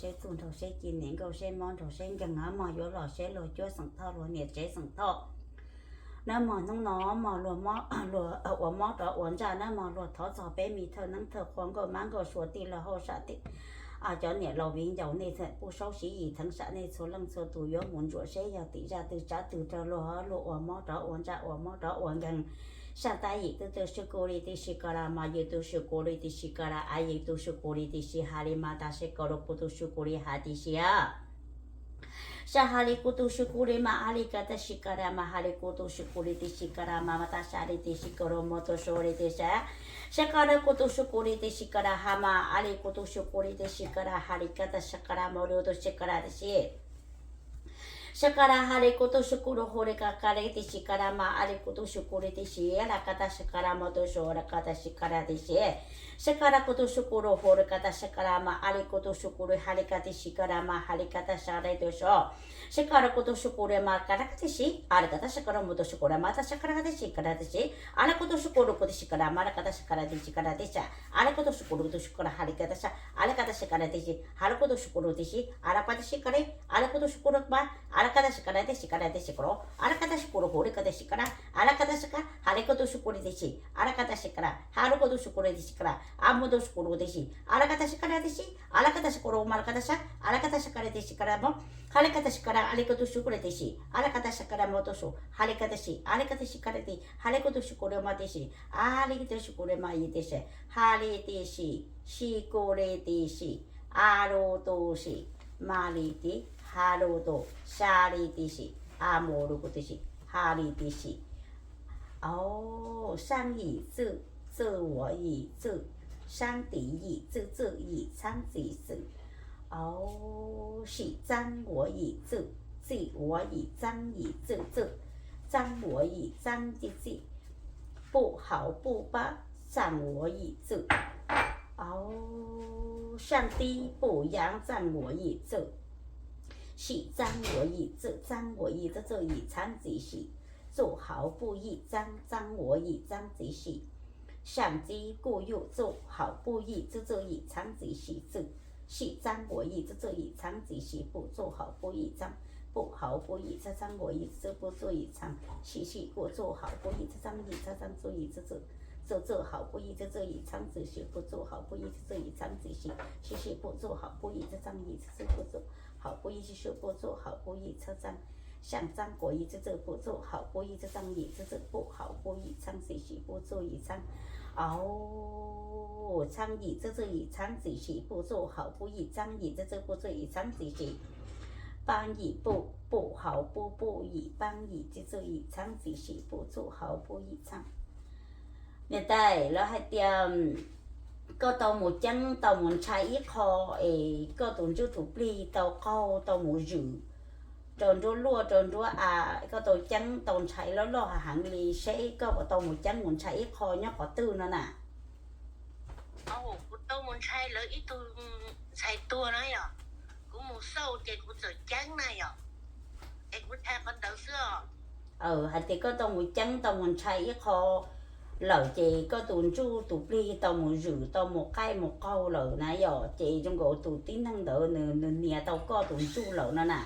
seb txuj nraug seb ci, niam nkauj seb mob nraug seb nkeeg, nab mog yuav los seb luag cuab xeem thoj, luag niam tsev xeem thoj. Nab mog hnub no mog luag ua mob rov ua ntsaj, nab mog luag thov txog peb me thawj neeb thawj qhua nkauj mab nkauj suav tij laug hauj sam, cov niam laus viv ncaus, nej pub saub siv yim theev sam nej txhua leej txhua tus yuav mus ntsuam seb yog tim zaj twg tsab twg rau luag, luag ua mob rov ua ntsaj, ua mob rov ua nkeeg. Saj tab yim twb twb sib kuv li tib si ka la, mas yim tus sib kuv li tib si ka la, a yim tus sib kuv li tib si ha li, mas tas sib kuv rau kuv tus sib kuv li ha tib si a. Saj ha li kuv tus sib kuv li, mas a li ka tab si ka la, mas ha li kuv tus sib kuv li tib si ka la, mas mas tas saj li tib si kuv rau mog tus sib kuv li tib si. Saj ka la kuv tus sib kuv li tib si ka la ha, mas a li kuv tus sib kuv li tib si ka la ha li ka tab saj ka la mog rau tus sib ka la tib si. Saj ka la ha li kuv tus sib kuv rau hu li ka ka li tib si ka la, mas a li kuv tus sib kuv li tib si la ka tab saj ka la mog tus sib kuv la ka tab si ka la tib si. Saj ka la kuv tus sib kuv rau hu li ka tab saj ka la, mas a li kuv tus sib kuv li ha li ka tib si ka la, mas ha li ka tab saj li tus sib. Saj ka la kuv tus sib kuv li mas ka la ka tib si, a li ka tab saj ka la mog tus sib kuv la, mas tab saj ka la ka tib si ka la tib si. A li kuv tus sib kuv rau kuv tib si ka la, mas la ka tab saj ka la tib si ka la tib si. A li kuv tus sib kuv rau kuv tus sib kuv la ha li ka tab saj, a li ka tab saj ka la tib si, ha li kuv tus sib kuv rau tib si, a li ka tib si ka li, a li kuv tus sib kuv rau mas, a li ka tab saj ka la tib si ka la tib si ka la, a li ka tab sib kuv rau hu li ka tib si ka la, a li ka tab saj ka, ha li kuv tus sib kuv li tib si, a li ka tab saj ka la, ha li kuv tus sib kuv li tib si ka la, a mog tus sib kuv rau tib si, a li ka tab saj ka la tib si, a li ka tab sib kuv rau mas la ka tab saj, a li ka tab saj ka la tib si ka la mog, ha li ka tab saj ka la, a li kuv tus sib kuv li tib si, a li ka tab saj ka la mog tus sib, ha li ka tib si, a li ka tib si ka la tib, ha li kuv tus sib kuv rau mas tib si, a li kuv tus sib kuv rau mas yim tib si, ha li tib si, sib kuv li tib si, a li tus sib, mas li tib, ha li tus, saj li tib si, a mog rau kuv tib si, ha li tib si. 哦，上椅子，这我椅子，上底椅子，这椅长椅子。哦，是张我椅子，这我椅，张椅子，这张我椅，张椅子，不好不吧，占我椅子。哦，上低不扬，占我椅子。是张我椅子，占我椅子，这椅长椅是 坐好不易张，张我椅张椅是。上机故又坐好不易，这这椅长椅是这，是张我椅，这这椅长椅是不坐好不易张，不好不易张，张我椅这不坐椅长，是是不坐好不易这张椅，这张座椅这这，这这好不易这这椅长椅是不坐好不易这这椅长椅是，是是不坐好不易这张椅，这这不坐好不易是是不坐好不易这张。 像张国一这这不坐好不易，这张椅这这不好不易，张椅是不坐椅张。哦，张椅这这椅长椅是不坐好不易，张椅这这不坐椅长椅是。搬椅不，不好不，不椅搬椅，这这椅长椅是不坐好不易张。Niam tais, lawv hais tias koj tau mus ceeb tau mus ntshai ib qho es koj tus ntsuj tus plig tau qaug tau mus zwm rau nruab luaj rau nruab a, koj tau ceeb tau ntshai loj loj heev li, seb koj puas tau mus ceeb mus ntshai ib qho nyob qhov twg no na? Kuv tau mus ntshai lawv ib tug ntxhais tuag na yom, kuv mus xauj ces kuv txawm ceeb na yom, es kuv ntshai qhov ntawd xwb os. Hais tias koj tau mus ceeb tau mus ntshai ib qho lawm ces koj tus ntsuj tus plig tau mus zwm tau mus qaij mus qaug lawm na yom, ces zoo nkaus tus tib neeg ntawd nws nws hniav tau koj tus ntsuj lawm no na.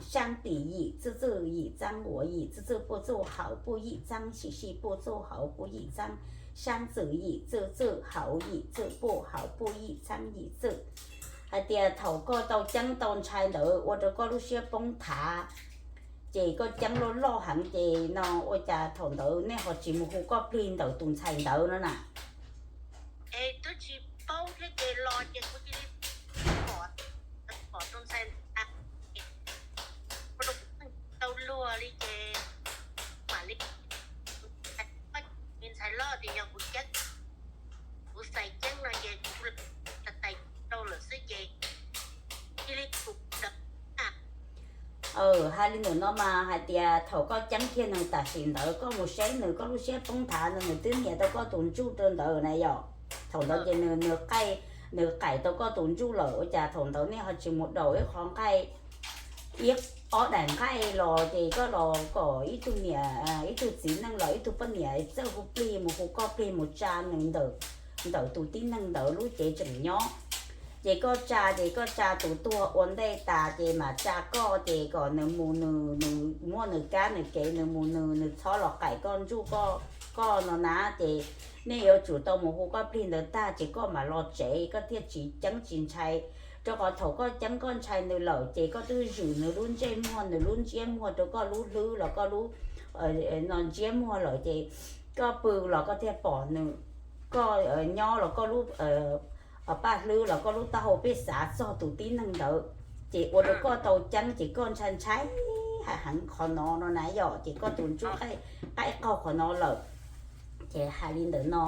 山底椅，这这椅张我椅，这这不坐好不易张，是是不坐好不易张。山子椅，这这好椅，这不好不易张椅这。Hais tias thaum koj tau ceeb tau ntshai ntawd ua rau koj lub siab poob thav, ces koj ceeb loj loj heev ces no ua cas thaum ntawd nej ho tsis mus hu koj plig ntawm tus ntxhais ntawd no na? Es twb tsis paub thiab ces los ces kuv cia li pom, pom tus ntxhais ntawd, tau luag li ces mam li, ntxhais loj tias yog kuv ceeb, kuv xaiv ceeb no ces kuv tais rau lawm xwb ces cia li tus ntawd. Hais li ntawm no mas hais tias thaum koj ceeb kiag nws tam sim ntawd koj mus saib nws koj lub siab poob thav no nws twb hniav tau koj tus ntsuj rau ntawd na yom. Thaum ntawd ces nws nws qaij, nws qaij tau koj tus ntsuj lawm ua cas thaum ntawd nej ho tsis mus daus ib qho nqaij, ib, ob daim nqaij los ces koj los kom ib tug niam, ib tug txiv neej los ib tug poj niam txawj hu plig mus hu koj plig mus tsa nws ntawm, ntawm tus tib neeg ntawd lub cev tseem nyob. Ces koj tsa, ces koj tsa tus tuag ua ntej tas ces mam tsa koj, ces kom nws mus nws, nws muaj nws kab nws kev, nws mus nws, nws txhob los qaim koj ntsuj koj, koj no na. Ces nej yuav tsum tau mus hu koj plig ntawd tag ces koj mam los tsev, koj thiaj tsis ceeb tsis ntshai. Rau qhov thaum koj ceeb koj ntshai nws lawm ces koj twb zwm nws lub ntsej muag, nws lub ntsiab muag rau koj lub hlwb los koj lub no ntsiab muag lawm ces koj pw los koj thiaj pom nws, koj nyob los koj lub paj hlwb los koj lub taub hau peb xav txog tus tib neeg ntawd, ces ua rau koj tau ceeb ces koj ntshai ntshai heev qhov no no na yom, ces koj tus ntsuj qaij qaug qhov no lawm. Ces hais li ntawm no: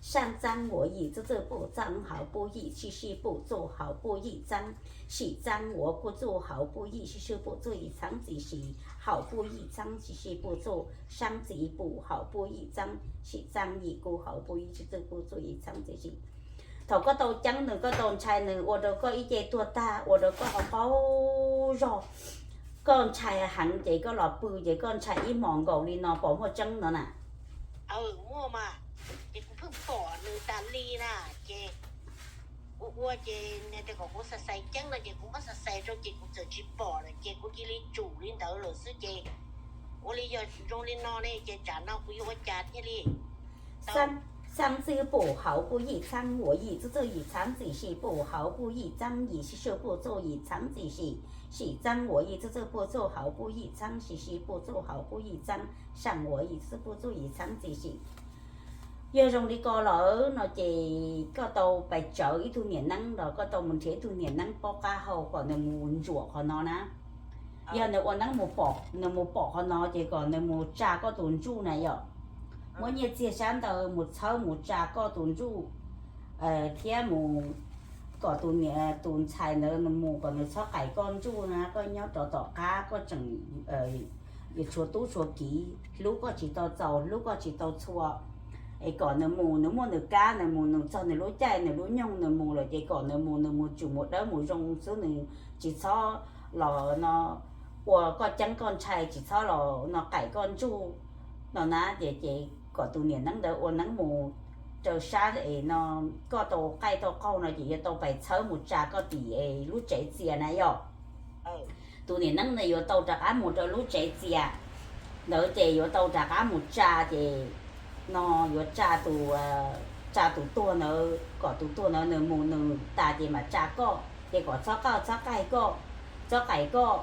上脏我已，这这不脏，好不易，是是不做，好不易脏，是脏我故作好不易，是是不做，已脏即洗，好不易脏，是是不做，伤即补，好不易脏，是脏已故，好不易，这这不做，已脏即洗。Thaum koj tau ceeb nws, koj tau ntshai nws, ua rau koj ib ce tuag tag, ua rau koj ho qaug zog, koj ntshai heev ces koj los pw ces koj ntshai ib hmos nkaus li no, puas muaj tseeb no na? Muaj mas, ces kuv pheej pom nws tas li na, ces kuv ua ces nws tias kom kuv xav xaiv ceeb no ces kuv muab xav xaiv rau ces kuv txawm tsis pom lawm ces kuv cia li tsum li ntawd lawm xwb ces ua li yog zoo li no ne ces tsam no kuv yuav ua cas thiaj li 脏字不好不易脏，我已这这已脏即洗，不好不易脏，已是是不做，已脏即洗，洗脏我已这这不做，好不易脏，洗洗不做，好不易脏，上我已这这不做，已脏即洗。 Yog zoo li ko lawm no ces koj tau pais tsawv ib tug niam neeb los koj tau mus nrhiav ib tug niam neeb paub qab hau kom nws mus ntsuam qhov no na. Yog nws ua neeb mus pom, nws mus pom qhov no ces kom nws mus tsa koj tus ntsuj na yom. Muab nyiaj txiag sab ntawd mus txhawb mus tsa koj tus ntsuj thiab mus kom tus niam, tus ntxhais ntawd nws mus kom nws txhob qaim koj ntsuj na, koj nyob rov tom qab koj tseem yuav tshuav tub tshuav kiv, hlub koj tsis tau txaus, hlub koj tsis tau txhua. Es kom nws mus, nws muaj nws kab, nws mus nws txog nws lub caij nws lub nyoog nws mus lawm ces kom nws mus, nws mus tsum mus dawb mus zoo xwb, nws tsis txhob los no ua koj ceeb koj ntshai, tsis txhob los no qaim koj ntsuj no na. Ces, ces kom tus niam neeb ntawd ua neeb mus raws sab es no koj tau qaij tau qaug no ces yuav tau pais txhawb mus tsa koj tim lub tsev txias na yom. Tus niam neeb ntawd yuav tau rov qab mus rau lub tsev txias ntawd ces yuav tau rov qab mus tsa, ces no yuav tsa tus, tsa tus tuag ntawd, kom tus tuag ntawd nws mus nws tas ces mam tsa koj, ces kom txhob qaij, txhob qaij koj, txhob qaim koj,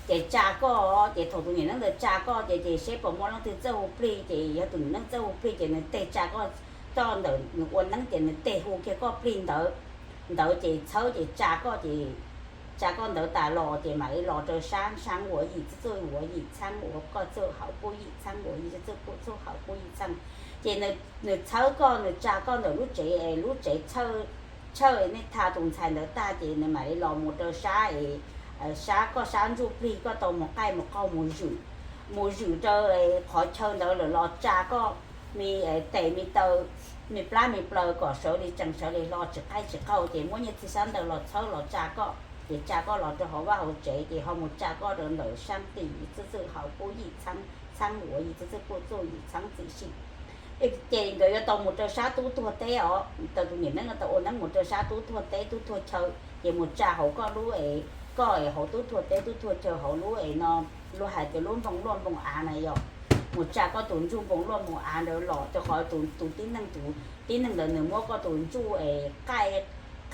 ces tsa koj. Ces thaum tus niam neeb ntawd tsa koj ces, ces seb puas muaj leej twg txawj hu plig, ces yog tus niam neeb txawj hu plig ces nws tes tsa koj, toj ntawm nws ua neeb ces nws tes hu kiag koj plig ntawd, ntawd ces txhawb ces tsa koj ces tsa koj ntawd tas los ces mam li los rau sab, sab uas yim txwj txuj uas yim txheeb uas koj txuj hauv puj yim txheeb uas yim txwj txuj puj txuj hauv puj yim txheeb. Ces nws txhawb koj, nws tsa koj ntawm lub tsev, lub tsev tshawj, nej tha tus ntxhais ntawd tag ces nws mam li los mus rau sab es, sab koj sab ntsuj plig koj tau mus qaij mus qaug mus zwm, mus zwm rau qhov chaw ntawd lawm los tsa koj me tes me taw, me plab me plaws kom sawv li tsees sawv li hlo tsis qaij tsis qaug, ces muab nyiaj txiag sab ntawd los txhawb los tsa koj, ces tsa koj los rau hauv vaj hauv tsev ces ho mus tsa koj rau ntawm sab tim yim txwj txuj hauv puj yim txheeb, txheeb uas yim txwj txuj puj txuj yim txheeb txim sim. Ces nkawd yuav tau mus rau sab tub tuag teb os, tau tus niam neeb no tau ua neeb mus rau sab tub tuag teb tub tuag chaw, ces mus tsa hauv koj lub es, koj es hauv tub tuag teb tub tuag chaw hauv lub es no, luag hais tias lub npoo luaj npoo av na yom. Mus tsa koj tus ntsuj npoo luaj npoo av ntawd los rau qhov tus tib neeg, tus tib neeg ntawd nws muab koj tus ntsuj es qaij,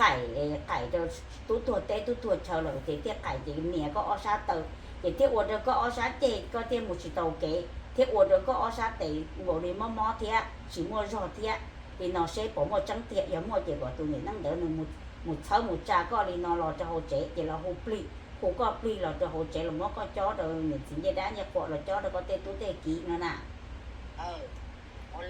qaim, qaim rau tub tuag teb tub tuag chaw lawm ces thiaj qaim ces nias koj ob sab taw, ces thiaj ua rau koj ob sab ceg koj thiaj mus tsis tau kev, thiaj ua rau koj ob sab tes nkaus li mob mob thiab tsis muaj zog thiab. Li no seb puas muaj tseeb tiag, yog muaj ces kom tus niam neeb ntawd nws mus txhawb mus tsa koj li no los rau hauv tsev ces los hu plig, hu koj plig los rau hauv tsev los muab koj cob rau niam txiv ncej dab ncej qhua los cob rau koj tej tub tej kiv no na. Ua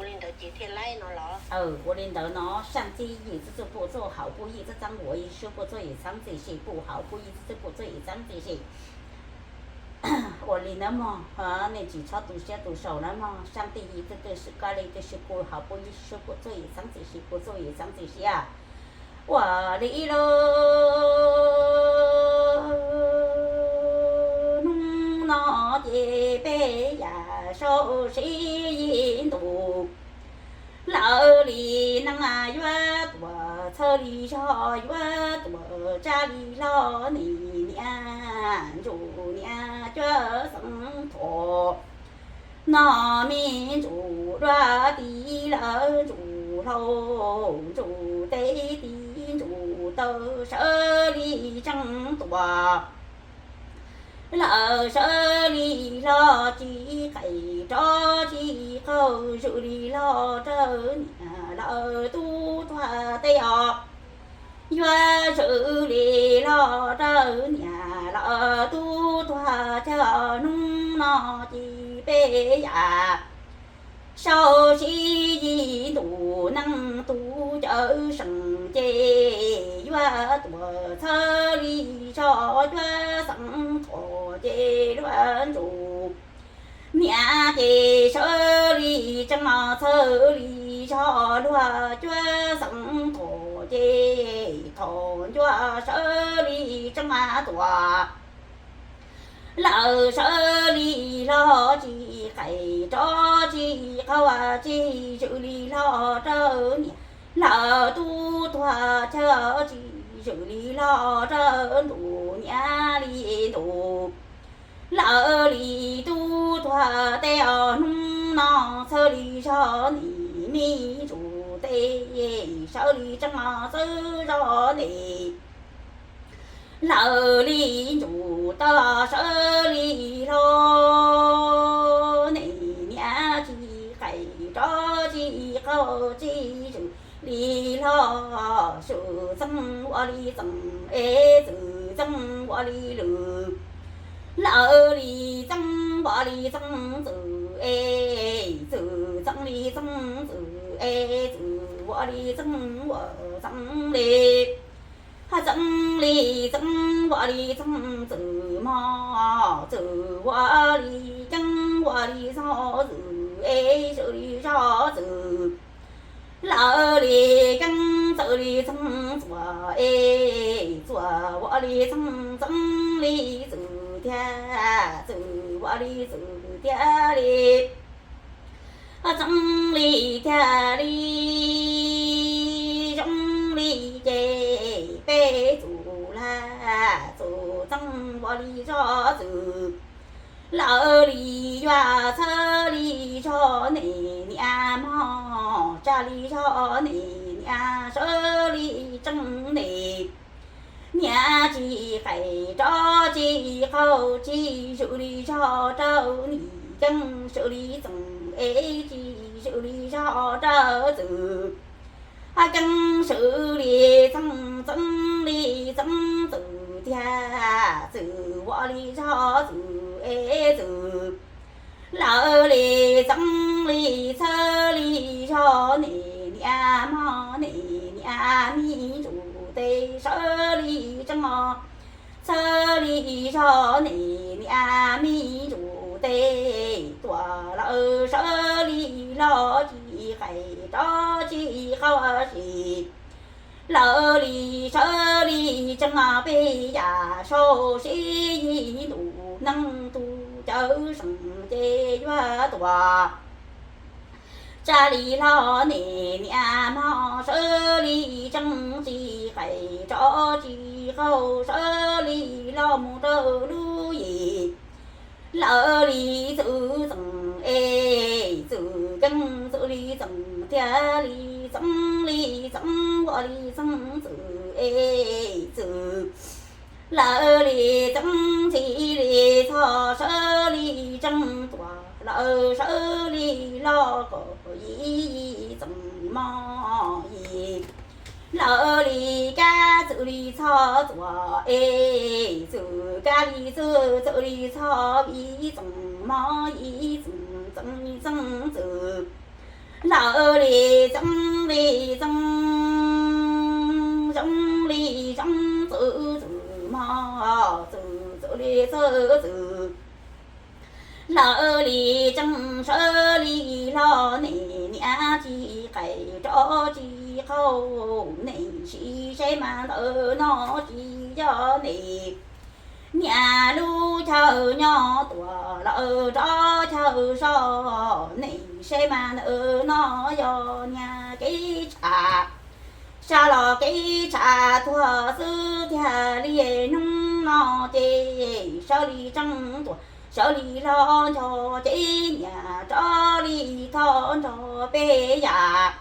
li ntawd ces thiaj laib no los? Ua li ntawd no, sab txij yim txwj txuj puj txuj hauv puj yim txheeb uas yim txwj txuj puj txuj yim txheeb txim sim puj hauv puj yim txwj txuj puj txuj yim txheeb txim sim. Ua li nawb mog, nej tsis txhob tu siab tu saum nawb mog, sab txij yim txwj txuj koj li txwj txuj puj hauv puj yim txwj txuj puj txuj yim txheeb txim sim puj txuj yim txheeb txim sim a. Ua li ib lub hnub no ces peb yam saum sib yim ntus, lawv li neej yuav tuaj txhawj li zog yuav tuam tsaj li hlo ne, niam ntsuj niam cuab xeeb thuam. Noj me ntsuj duab tiv lawm ntsuj hlau, ntsuj teb tiv ntsuj taw sawv li tseem tuam. Lawv sawv li hlo tsis qais rov tsis qaug, zwm li hlo rau niam lawv tub tuag tej os. Yuav zwm li hlo rau niam lawv tub tuag cog hnub no ces peb yam sau sib yig ntuj neej tub cawm seem ces yuav tuam txhawj li zog cuab xeeb thuam ces luag ntsuj niam ces sawv li tseem txhawj li zog luag cuab xeeb thuam ces thaum ncua sawv li tseem tuam. Lawv sawv li hlo tsis qais rov tsis qaug, tsis zwm li hlo rau niam lawv tub tuag cog, tsis zwm li hlo rau ntuj niam li ntuj. Lawv li tub tuag tej os, hnub no txhawj li zog ne, me ntsuj teb sawv li tseem txhawj zog ne. Lawv li ntsuj taw sawv li hlo ne, niam tsis qais rov tsis qaug, tsis zwm li hlo, swm txeeb ua li txeeb es txwm txeeb ua li lwm. Lawv li txeeb ua li txeeb txwm es txwm txeeb li txeeb txwm es txwm ua li txeeb ua txeeb li. Txeeb li txeeb ua li txeeb txwm mog, txwm ua li keeb ua li txog txwm es txwm li zog txwm. Lawv li keeb txwm li txeeb txuas es txuas ua li txeeb txeeb li txwm tiag txwm ua li txwm tiag li. Txeeb li tiag li, zoo li ces peb txwm lag txwm txeeb ua li zog txwm. Lawv li yuav txhawj li zog ne, niam mog tsaj li zog ne, niam sawv li tseem ne. Niam tsis qais rov tsis qaug, tsis zwm li zog rau nim, keeb swm li txeeb es tsis zwm li zog rau txwm. Keeb swm li txeeb, txeeb li txeeb txwm tiag txwm ua li zog txwm es txwm. Lawv li txeeb li txhawj li zog ne, niam mog ne, niam me ntsuj teb sawv li tseem txhawj li zog ne, niam me ntsuj teb tuam lawv sawv li hlo tsis qais rov tsis qaug si. Lawv li sawv li tseem peb yam sau sib yig ntuj neej tub cawm seem ces yuav tuam tsaj li hlo ne, niam mog sawv li tseem tsis qais rov tsis qaug sawv li hlo mus rau lub yim. Lawv li txwm txeeb es txwm keeb txwm li txeeb tiag li txeeb li txeeb ua li txeeb txwm es txwm. Lawv li txeeb ntxhi li txhoj sawv li tseem tuam lawv sawv li hlo kaum yim yim txeeb mog yim. Lawv li kab txwm li txhoj txuas es txwm kab li txwm txwm li txhoj yim txeeb mog yim txeeb txeeb li txeeb txwm. Lawv li txeeb li txeeb zoo li txeeb txwm txwm mog txwm txwm li txwm txwm. Lawv li tseem sawv li hlo ne, niam tsis qais rov tsis qaug ne, sim seb mas ntawm no tsis yog ne. Niam lub chaw nyob tuam lawv rov chaw so ne, seb mas ntawm no yog niam kev tsham. Sawv los kev tshav tuag xwb tiag li hnub no ces sawv li tseej tuam sawv li hlo nco ces niam rov li thov nrog peb yam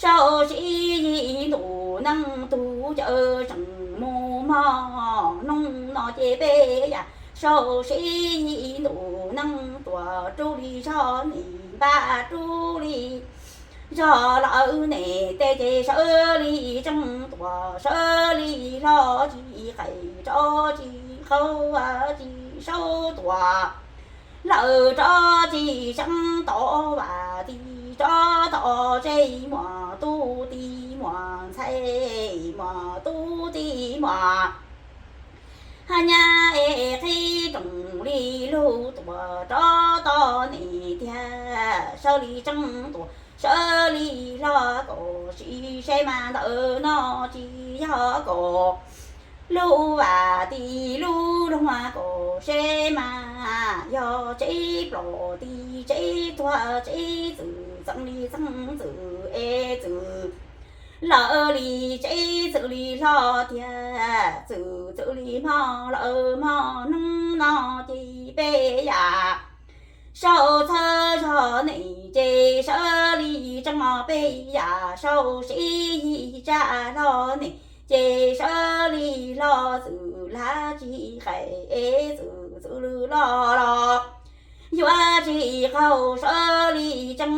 sau sib yig ntuj neej tug cawm tseem mus mog hnub no ces peb yam sau sib yig ntuj neej tuam rub li zog nim npaj rub li zog lawm nim tej ces sawv li tseej tuam sawv li hlo tsis qais rov tsis qaug tsis saub tuam lawm rov tsis seev tod vam ti rov tod tseb muam tub ti muam ntxhais muam tub ti muam hab nyab es qhib rooj li lug tuam rov tod nim tiag sawv li tseej tuam sawv li hlo kaum sim seb mas ntawm no tsis yog kaum lub vam ti lub luag kaum seb mas yog tseb plom ti tseb tuag tseb txwm txeev li txeev txwm es txwm lawm li tseb txwm li hlo tiag txwm txwm li hmo lawm hmo hnub no ces peb yam sau txhawb zog nim ces sawv li tseej no peb yam sau sib yig tsaj hlo nim ces sawv li hlo txwm lav tsis qais es txwm txwm lwj loj los yuav tsis qaug sawv li tseej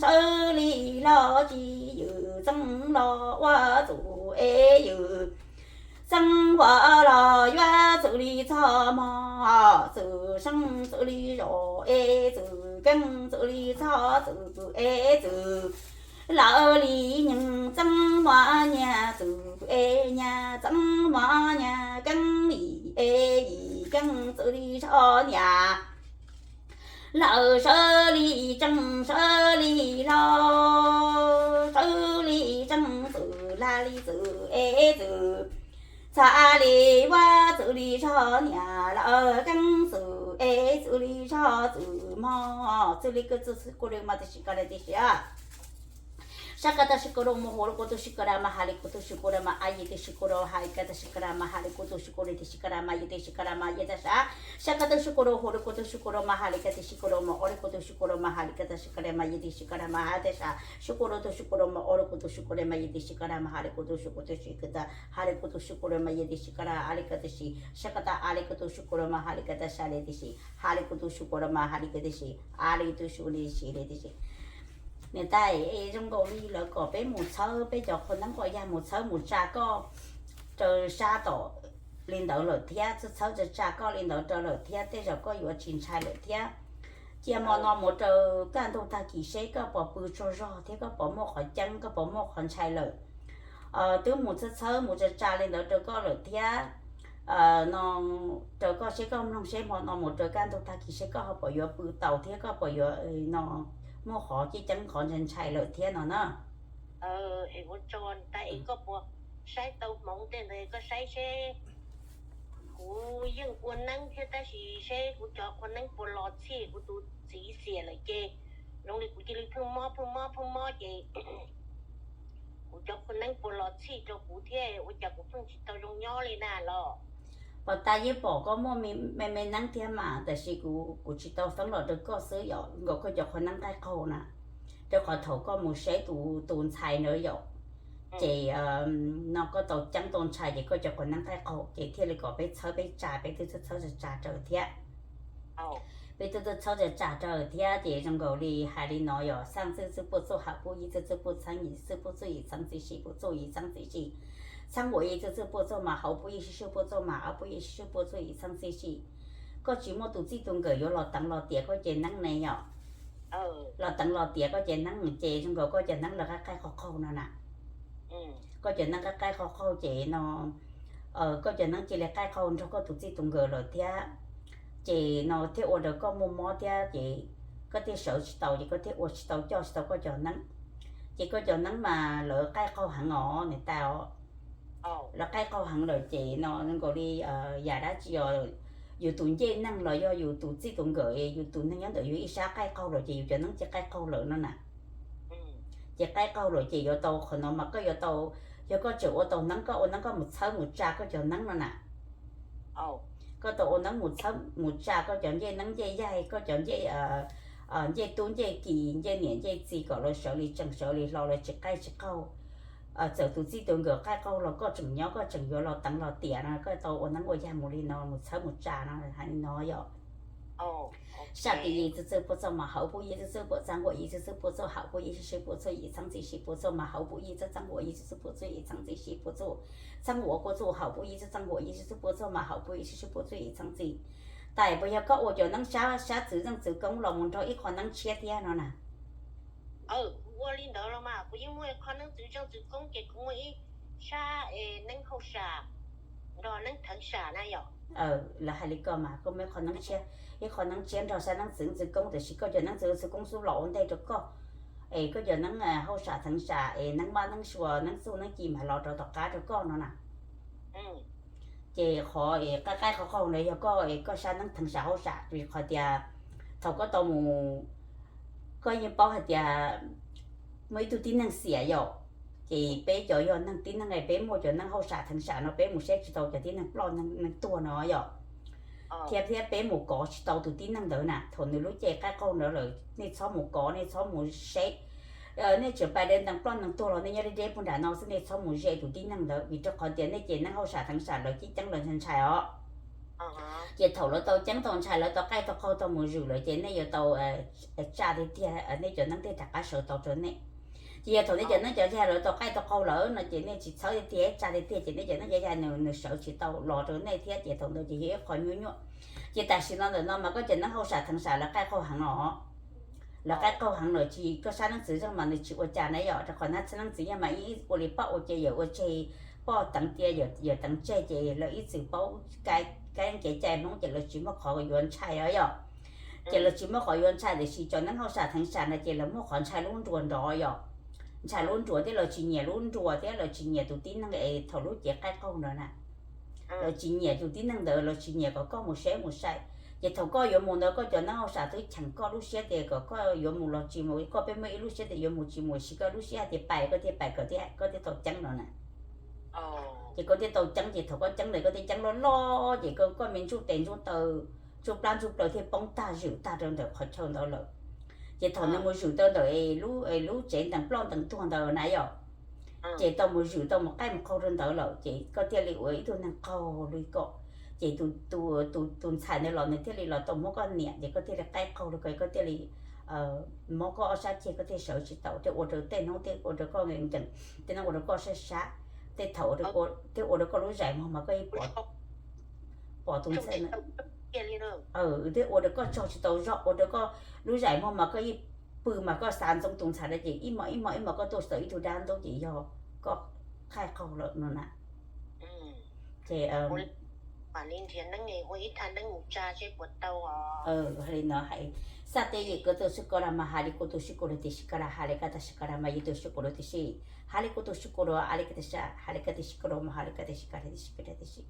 sawv li hlo tsis ywm txeeb los ua txwm es ywm txeeb ua los yuav txwm li txog mog txwm seej txwm li zos es txwm keej txwm li txog txwm es txwm lawm li nyeej txeeb mog nyias txwm es nyias txeeb mog nyias keeb yim es yim keej txwm li zog nyias lawm sawv li tseej sawv li hlo sawv li tseej txwm lag li txwm es txwm txhaj li ua txwm li zog nyias lawm keeb txwm es txwm li zog txwm mog txwm li kws txwm xwb kuv li mas tam sim ko li tam sim sab ko tam sim ko rau mus hauv li kuv tus sim ko da mas has li kuv tus sim ko da mas a yim tam sim ko rau has li ko tam sim ko da mas has li kuv tus sim ko li tam sim ko da mas yim tam sim ko da mas yim tam sim sab ko tam sim ko rau hauv li kuv tus sim ko rau mas has li ko tam sim ko rau mas ob li kuv tus sim ko rau mas has li ko tam sim ko da mas yim tam sim ko da mas has tam sim sim ko rau tus sim ko rau mas ob li kuv tus sim ko da mas yim tam sim ko da mas has li kuv tus sim ko tus sim ko da has li kuv tus sim ko rau mas yim tam sim ko da a li ko tam sim sab ko tam a li kuv tus sim ko rau mas has li ko tam sim li tam sim has li kuv tus sim ko rau mas has li ko tam sim a li tus sim li tam sim li tam sim Niam tais, zoo nkaus li lawv kom peb mus txhawb peb cov qhua neeb qhua yaig mus txhawb mus tsa koj raws sab tom li ntawd lawm thiab, txhawb txhawb tsa tsa koj li ntawd rau lawm thiab, tej zaum koj yuav tsis ntshai lawm thiab. Cia hmo no mus raws kaj ntug tag kis seb koj puas pw tsaug zog thiab koj puas muaj qhov ceeb, koj puas muaj qhov ntshai lawm. Twb mus txhawb txhawb mus tsa tsa li ntawd rau koj lawm thiab, no rau koj seb koj mloog seb hmo no mus raws kaj ntug tag kis seb koj ho puas yuav pw tau thiab koj puas yuav no muaj qhov ceeb ceeb qhov ntshai ntshai lawm thiab no na. Es ua tso ntag es koj puas saib tau hmoov tej ntawd koj saib seb kuv yeej ua neeb thiab tab sis seb kuv cov qhua neeb puas los txhij kuv tus txiv xiam lawm ces zoo li kuv cia li pheej mob pheej mob pheej mob ces kuv cov qhua neeb puas los txhij rau kuv thiab ua cas kuv pheej tsis tau zoo nyob li na los. Pos tas yeej pom koj muaj me me neeb thiab mas tab sis kuv tsis tau feeb los rau koj xwb yom, nkaus koj cov qhua neeb qaij qaug na, rau qhov thaum koj mus saib tus tus ntxhais ntawd yom, ces no koj tau ceeb tau ntshai ces koj cov qhua neeb qaij qaug ces thiaj li kom peb txhawb peb tsa peb twb txhawb txhawb tsa tsa raws thiab. Peb twb txhawb txhawb tsa tsa raws thiab ces zoo nkaus li hais li no yom, xaaj txwj txwj puj txuj hawm puj yij txwj txwj puj txheeb yim txwj puj txuj yim txheeb txwj yim txheeb puj txuj yim txheeb txwj yim, txheeb puas yij txwj txwj puj txuj mas hauv puj yij sib swb puj txuj mas ob puj yij sib swb puj txuj yim txheeb txwj yim. Koj tsis muaj tus txij tus nkawm yuav los teev los tiav koj ces neeb ne yom. Los teev los tiav koj ces neeb ces zoo nkaus koj cov neeb lawv qaij qaij qaug qaug no na. Koj cov neeb qaij qaij qaug qaug ces no koj cov neeb cia li qaij qaug nrog koj tus txij tus nkawm lawm thiab. Ces no thiaj ua rau koj muaj mob thiab ces koj thiaj sawv tsis tau ces koj thiaj ua tsis tau coj tsis tau koj cov neeb. Ces koj cov neeb mas lawv qaij qaug heev os niam tais os. Lawv qaij qaug heev lawm ces no nkaus li yam dab tsi os, yus tus ncej neeg los yog yus tus txij tus nkawm yus tus neeg nyob ntawm yus ib sab qaij qaug lawm ces yus cov neeb ces qaij qaug lawm no na. Ces qaib qaug lawm ces yuav tau qhov no mas koj yuav tau, yog koj tseem ua tau neeb, koj ua neeb koj mus txhawb mus tsa koj cov neeb no na. Koj tau ua neeb mus txhawb mus tsa koj cov ncej neeb ncej yaig, koj cov ncej, ncej tub ncej ki, ncej niam ncej txiv kom lawv sawv li tseem sawv li hlo, lawv tsis qaij tsis qaug. Txawm tus txij tus nkawm qaij qaug los koj tseem nyob koj tseem yuav los teev los tiam no, koj tau ua neeb ua yaig mus li no mus txhawb mus tsa no, hais li no yom. Sam pib yim txwj txwj puas txuj mas hauv pub yim txwj txwj puas txaj nkuaj yim txwj txwj puas txuj hauv pub yim sib sib puas txuj yim txheeb txij sib puas txuj mas hauv pub yim txwj txaj nkuaj yim txwj txwj puas txuj yim txheeb txij sib puas txuj, txheeb nkuaj puas txuj hauv pub yim txwj txaj nkuaj yim sib sib puas txuj mas hauv pub yim sib sib puas txuj yim txheeb txij. Tais puas yog koj ua cov neeb sab sab txwv zeej txwv koob los mus nrog ib qho neeb tshiab thiab no na? Kuv ua li ntawd los mas kuv yeej muaj qho neeb txwv zeej txwv koob ces kuv muaj ib sab es neeb hauj sam nrog neeb theev sam na yom. Lawv hais li ko mas koj muaj ib qho neeb tshiab, ib qho neeb tshiab nrog sab neeb txwv zeej txwv koob, tiam sis koj cov neeb txwv zeej txwv koob xub los ua ntej rau koj, es koj cov neeb hauj sam theev sam es neeb maj neeb sua neeb txuj neeb ci mas los rau tom qab rau koj no na. Ces qhov es qaib qaib qhov qaug ntawd yog koj es koj sab neeb theev sam hauj sam, vim qhov tias thaum koj tau mus, koj yeej paub hais tias muaj ib tug tib neeg xiam yom, ces peb cov yog neeg tib neeg es peb muaj cov neeb hauj sam theev sam no peb mus saib tsis tau cov tib neeg ploj neeg tuag no yom, thiab thiab peb mus kov tsis tau tus tib neeg ntawd na. Thaum nws lub cev qaib qaug ntawd lawm nej txhob mus kov, nej txhob mus saib, nej tseem pais deb ntees ploj neeg tuag los nej nyob deb deb puag nram no xwb, nej txhob mus ze tus tib neeg ntawd, vim rau qhov tias nej ces neeb hauj sam theev sam lawv cib ceeb lawv ntshai ntshai os. Ces thaum lawv tau ceeb tau ntshai lawv tau qaij tau qaug tau mus zwm lawm ces nej yuav tau tsa tiag tiag, nej cov neeb thiaj rov qab sawv tau rau nej. Ces yog thaum nej cov neeb cov yaig lawv tau qaij tau qaug lawm no ces nej tsis txhawb tiag tiag tsa tiag tiag ces nej cov neeb cov yaig nws sawv tsis tau los rau nej thiab ces thaum ntawd ces yog ib qho nyuaj nyuaj. Ces tam sim no ntawm no mas koj cov neeb hauj sam theev sam lawv qaij qaug heev os. Lawv qaij qaug heev lawm ces koj sab neeb txwv zeej mas nws tsis ua cas na yom, rau qhov nab txhab neeb txwv yeej mas ib ua li poj ua ce yawm ua tseg, poj teev cia yawm teev tseg ces lawv ib txwm paub kev cai Hmoob ces lawv tsis muaj qhov yuav ntshai os yom. Ces lawv tsis muaj qhov yuav ntshai, tiam sis cov neeb hauj sam theev sam no ces lawv muaj qhov ntshai lub nruas nrov yom. Ntshai lub nruas thiab lawv tsis nyiam lub nruas thiab lawv tsis nyiam tus tib neeg es thaum lub cev qaij qaug ntawd na. Lawv tsis nyiam tus tib neeg ntawd, lawv tsis nyiam kom koj mus saib mus sai. Ces thaum koj yuav mus ntawd koj cov neeb hauj sam twb cheem koj lub siab tias kom koj yuav mus los tsis mus, koj peb muaj ib lub siab tias yuav mus tsis mus, sis koj lub siab hais tias pais koj thiaj pais, koj thiaj tau ceeb no na. Ces koj thiaj tau ceeb, ces thaum koj ceeb ntawd koj thiaj ceeb loj loj ces koj me ntsuj tes ntsuj taw, ntsuj plab ntsuj plaws thiaj poob tag zwm tag rau ntawm qhov chaw ntawd lawm. Ces thaum nws mus zwm tau ntawm lub tsev ntees ploj ntees tuag ntawd na yom, ces tau mus zwm tau mus qaij mus qaug rau ntawd lawm ces koj thiaj li ua ib tug neeg qaug li ko. Ces tus ntxhais ntawd los nws thiaj li los tau muab koj niam ces koj thiaj li qaij qaug li ko, koj thiaj li mob koj ob sab ceg koj thiaj sawv tsis tau, thiaj ua rau tej hnub thiaj ua rau koj nkees, tej hnub ua rau koj sab sab, tej thaum thiaj ua rau koj lub zais mog mas koj yeej pom tus ntxhais, thiaj ua rau koj tsaug tsis tau zog, ua rau koj lub zais mog mas koj yeej pw mas koj xav ntxoov tus ntxhais na ces ib hmos ib hmos ib hmos koj tuaj tsis tau ib tug dab ntub ces yog koj qaij qaug lawm no na. Ces hais li no hais, xab teb yim koj tus sib kos das mas hais li kuv tus sib kos das, hais li koj tus sib kos das, tis sib kos das, hais li koj tus sib kos das mas yog tus sib kos das tib si, hais li kuv tus sib kos das, hais li koj tus sib kos das mas hais li koj tus sib kos das, tis sib kos das tib si.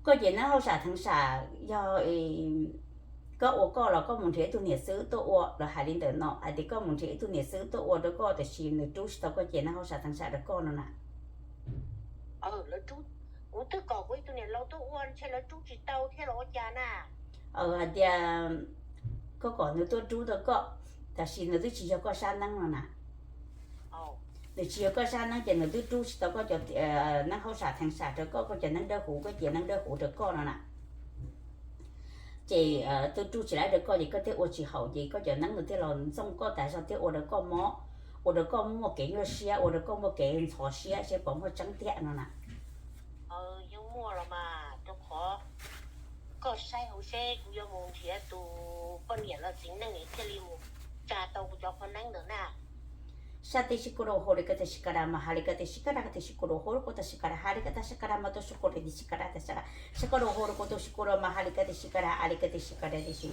Koj ces neeb hauj sam theev sam yog koj ua koj los koj mus nrhiav ib tug niam xwb tuaj ua, lawv hais li ntawm no hais tias koj mus nrhiav ib tug niam xwb tuaj ua rau koj tiam sis nws rub tsis tau koj ces neeb hauj sam theev sam rau koj no na. Kuv twb kom kuv ib tug niam laus tuaj ua ntshe lawv rub tsis tau thiab los ua cas na? Hais tias koj kom nws tuaj rub tau koj, tab sis nws twb tsis yog koj sab neeb no na. Nws tsis yog koj sab neeb ces nws twb rub tsis tau koj cov neeb hauj sam theev sam rau koj, koj cov neeb dawb huv, koj cov neeb dawb huv rau koj no na. Ces twb rub tsis laib rau koj ces koj thiaj ua tsis haum ces koj cov neeb nws thiaj los ntxooj koj tas zog thiaj ua rau koj mob, ua rau koj muaj kev nyuaj siab, ua rau koj muaj kev ntxhov siab seb puas muaj tseeb tiag no na. Yeej muaj los mas, rau qhov koj saib hauv seb kuv yuav mus nrhiav tus poj niam los txiv neej thiaj li mus tsa tau kuv cov qhov neeb ntawd na. Sab teb sib kos das, hais li koj tus sib kos das mas hais li koj tus sib kos das, koj tus sib kos das, hais li koj tus sib kos das, hais li koj tus sib kos das mas tus sib kos das, tis sib kos das, tis sib kos das, sib kos das, hais li koj tus sib kos das mas hais li koj tus sib kos das, hais li koj tus sib kos das tis si.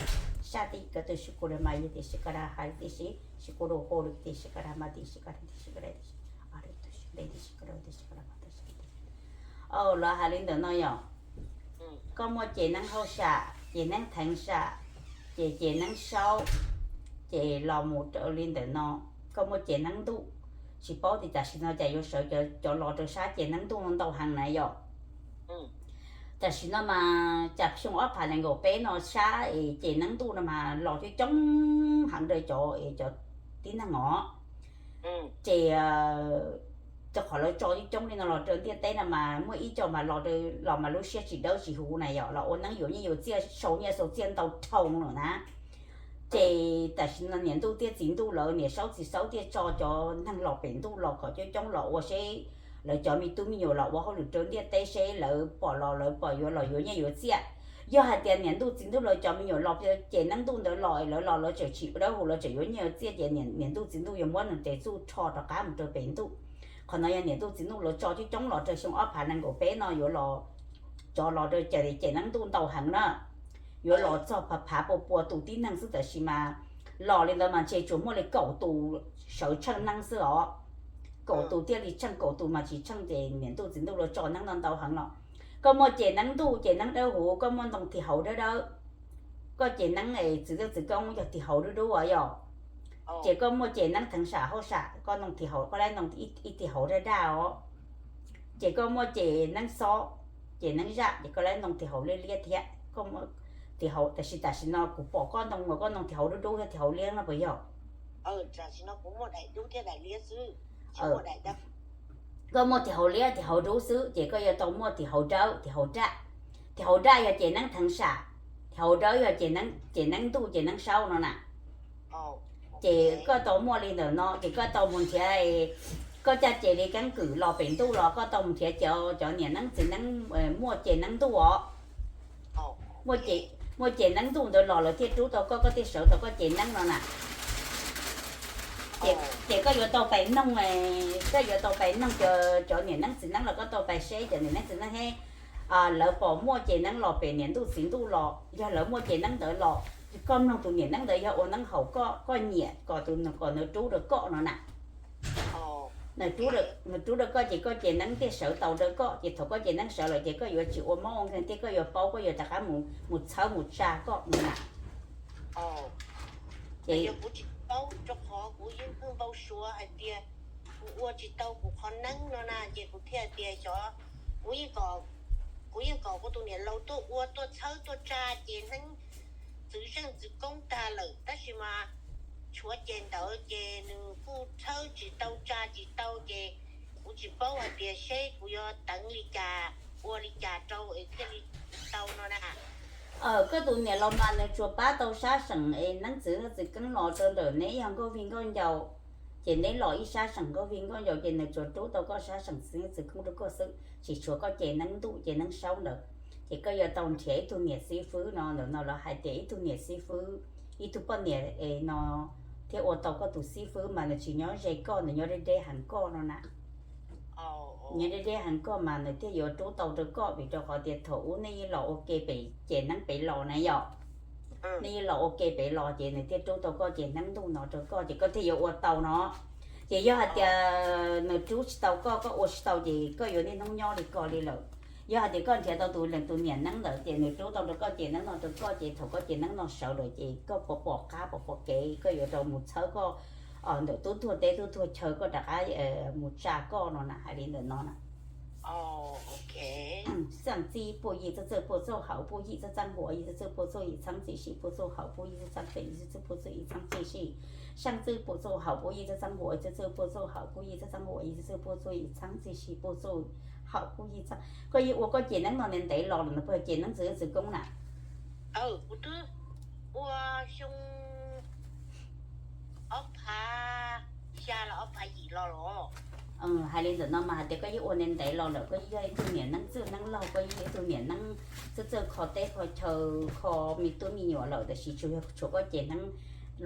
Sab teb koj tus sib kos das mas yog tis sib kos das, hais li tis si, sib kos das, hais li tis sib kos das mas tis sib kos das, tis sib kos das, tis si. Los hais li ntawm no yom, koj muaj ces neeb hauj sam, ces neeb theev sam, ces ces neeb saub, ces los mus rau li ntawm no, koj muaj ces neeb ntuj, tsis paub tias tam sim no cas yuav sawv cov los rau sab ces neeb ntuj ntau heev na yom. Tam sim no mas cas xyoo ob phav nees nkaum peb no sab es ces neeb ntuj no mas los coob coob heev rau cov, cov tib neeg os. Ces rau qhov lawv tso coob coob li no los rau ntiaj teb no mas muaj ib co mas los, los mas lub siab tsis dawb tsis huv na yom, los ua neeb yuav nyiaj yuav txiaj, sau nyiaj sau txiaj ntau dhau lawm na. Ces tam sim no niam ntuj thiab txiv ntuj lawv, niam saub txiv saub thiaj tso cov neeg los pem ntuj los kom coob coob los ua seb lawv cov me tub me nyuam los ua hauj lwm rau ntiaj teb seb lawv pom los lawv pom yuav los yuav nyiaj yuav txiaj. Yog hais tias niam ntuj txiv ntuj lawv cov me nyuam los ces neeb ntuj ntawd los, lawv los lawv tseem tsis dawb huv, lawv tseem yuav nyiaj yuav txiaj ces niam ntuj txiv ntuj yuav muab nws tes txuj rho rov qab mus rau pem ntuj. Qhov no yog niam ntuj txiv ntuj lawv tso coob coob los rau xyoo ob phav nees nkaum peb no yuav los, cov los rau ces neeb ntuj ntau heev na. Yuav los txog phav phav pua pua tus tib neeg xwb, tab sis mas los li ntawd mas ntshe tsuas muaj li kaum tus sawv tsheej neeb xwb os. Kaum tus thiaj li tsheej, kaum tus mas tsis tsheej ces niam ntuj txiv ntuj lawv tso neeb no ntau heev los. Koj muaj ces neeb ntuj ces neeb dawb huv, koj muaj ntoo tis hauv dawb dawb, koj ces neeb es txwv txwv koob yog tis hauv dub dub os yog. Ces koj muaj ces neeb theev sam hauj sam, koj ntoo tis hauv, koj lab ntoo ib tis hauv daj daj os. Ces koj muaj ces neeb xob, ces neeb zaj ces koj lab ntoo tis hauv liab liab thiab. Koj muaj tis hauv, tab sis tam sim no kuv pom koj ntoo uas koj ntoo tis hauv dub dub thiab tis hauv liab no puas yog? Koj muaj tis hauv liab tis hauv dub xwb ces koj yuav tau muaj tis hauv dawb tis hauv daj. Tis hauv daj yog ces neeb theev sam, tis hauv dawb yog ces neeb ntuj ces neeb saub no na. Ces koj tau muaj li ntawm no ces koj tau mus nrhiav, koj caj ces li keeb kwm los pem ntuj los koj tau mus nrhiav cov, cov niam neeb txiv neeb muaj ces neeb ntuj os. Muaj ces neeb ntuj ntawd los lawv thiaj rub tau koj, koj thiaj sawv tau koj ces neeb no na. Ces koj yuav tau pais noog, koj yuav tau pais noog cov niam neeb txiv neeb los koj tau pais seb cov niam neeb txiv neeb thiab lawv pom muaj ces neeb los pem niam ntuj txiv ntuj los, yog lawv muaj ces neeb ntawd los, koj mloog tus niam neeb ntawd yog ua neeb haum koj, koj nyiam kom tus, kom nws rub rau koj no na. Nws rub rau koj ces koj ces neeb thiaj sawv tau rau koj, ces thaum koj ces neeb sawv lawm ces koj yuav tsis ua mob ua nkeeg thiab koj yuav paub, koj yuav rov qab mus txhawb mus tsa koj no na. Ces kuv tsis paub rau qhov kuv yeej pheej npau suav hais tias kuv ua tsis tau kuv qhov neeb no na, ces kuv thiaj tias xyov, kuv yeej kom, kuv yeej kom kuv tus niam laus tuaj ua tuaj txhawb tuaj tsa ces neeb txwv zeej txwv koob tag lawm, tab sis mas tshuav ces ntawd ces nws kuj txhawb tsis tau tsa tsis tau, ces kuv tsis paub hais tias seb kuv yuav teev li cas, ua li cas rau es thiaj li tau no na. Koj tus niam laus mas nws tsuas pab tau sab seem es neeb txwv txwv koob los rau ntawm neb yog nkauj vij nkauj ncaus, ces neb los ib sab seem nkauj vij nkauj ncaus ces nws tsuas rub tau koj sab seem txwv txwv koob rau koj xwb, tsis tshuav koj ces neeb ntuj ces neeb saub ntawd. Ces koj yuav tau nrhiav ib tug niam xib fwb no, ntawm no lawv hais tias ib tug niam xib fwb, ib tug poj niam es no thiaj ua tau koj tus xib fwb mas nws tsis nyob ze koj, nws nyob deb deb heev koj no na. Nyob deb deb heev koj mas nws thiaj yuav rub tau rau koj, vim rau qhov tias thaum ub nej yeej los ua ke pem ces neeb pem los na yom. Nej yeej los ua ke pem los ces nws thiaj rub tau koj ces neeb ntuj no rau koj ces koj thiaj yuav ua tau no. Ces yog hais tias nws rub tsis tau koj, koj ua tsis tau ces koj yuav niaj hnub nyob li ko li lawm. Yog hais tias koj nrhiav tau tus leej tus niam neeb ntawd ces nws rub tau rau koj ces neeb no rau koj ces thaum koj ces neeb no sawv lawm ces koj puas pom qab puas pom kev koj yuav rau mus txhawb koj ntawm tub tuag teb tub tuag chaw koj rov qab mus tsa koj no na, hais li ntawm no na. 上次不一次次不做好，不一次次我一次次不做一场子事不做好，不一次次被一次次不做一场子事。上次不做好，不一次次我一次次不做好，不一次次我一次次不做一场子事不做好，不一次 Koj yeej ua koj ces neeb no ntev ntev los lawm no, puas yog ces neeb txwv txwv koob na? Kuv twb ua xyoo ob phav xya los ob phav yim los los. Hais li ntawm no mas hais tias koj yeej ua ntev ntev los lawm, koj yeej yog ib tug niam neeb txwj neeb laug, koj yeej yog ib tug niam neeb txawj txawj kho teb kho chaw, kho me tub me nyuam lawm, tab sis tsuas yog tshuav koj ces neeb,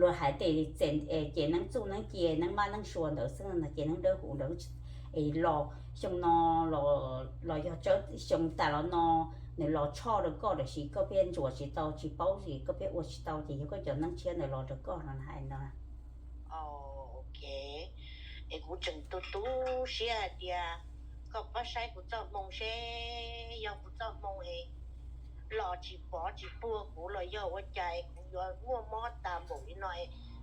luag hais tias ces neeb txuj neeb cia neeb mab neeb sua ntawd xwb no, ces neeb dawb huv ntawd es los xyoo no los yog tsawg xyoo tas los no nws los tshoj rau koj, tab sis koj pheej ntsuas tsis tau tsis paub li, koj pheej ua tsis tau ces yog koj cov neeb tshiab ntawd los rau koj no hais no. Es kuv tseem tu tu siab hais tias koj pab saib kuv txoj hmoo seb yog kuv txoj hmoo es los tsis pov tsis puag kuv los yog ua cas es kuv yuav muaj mob tas npaum li no es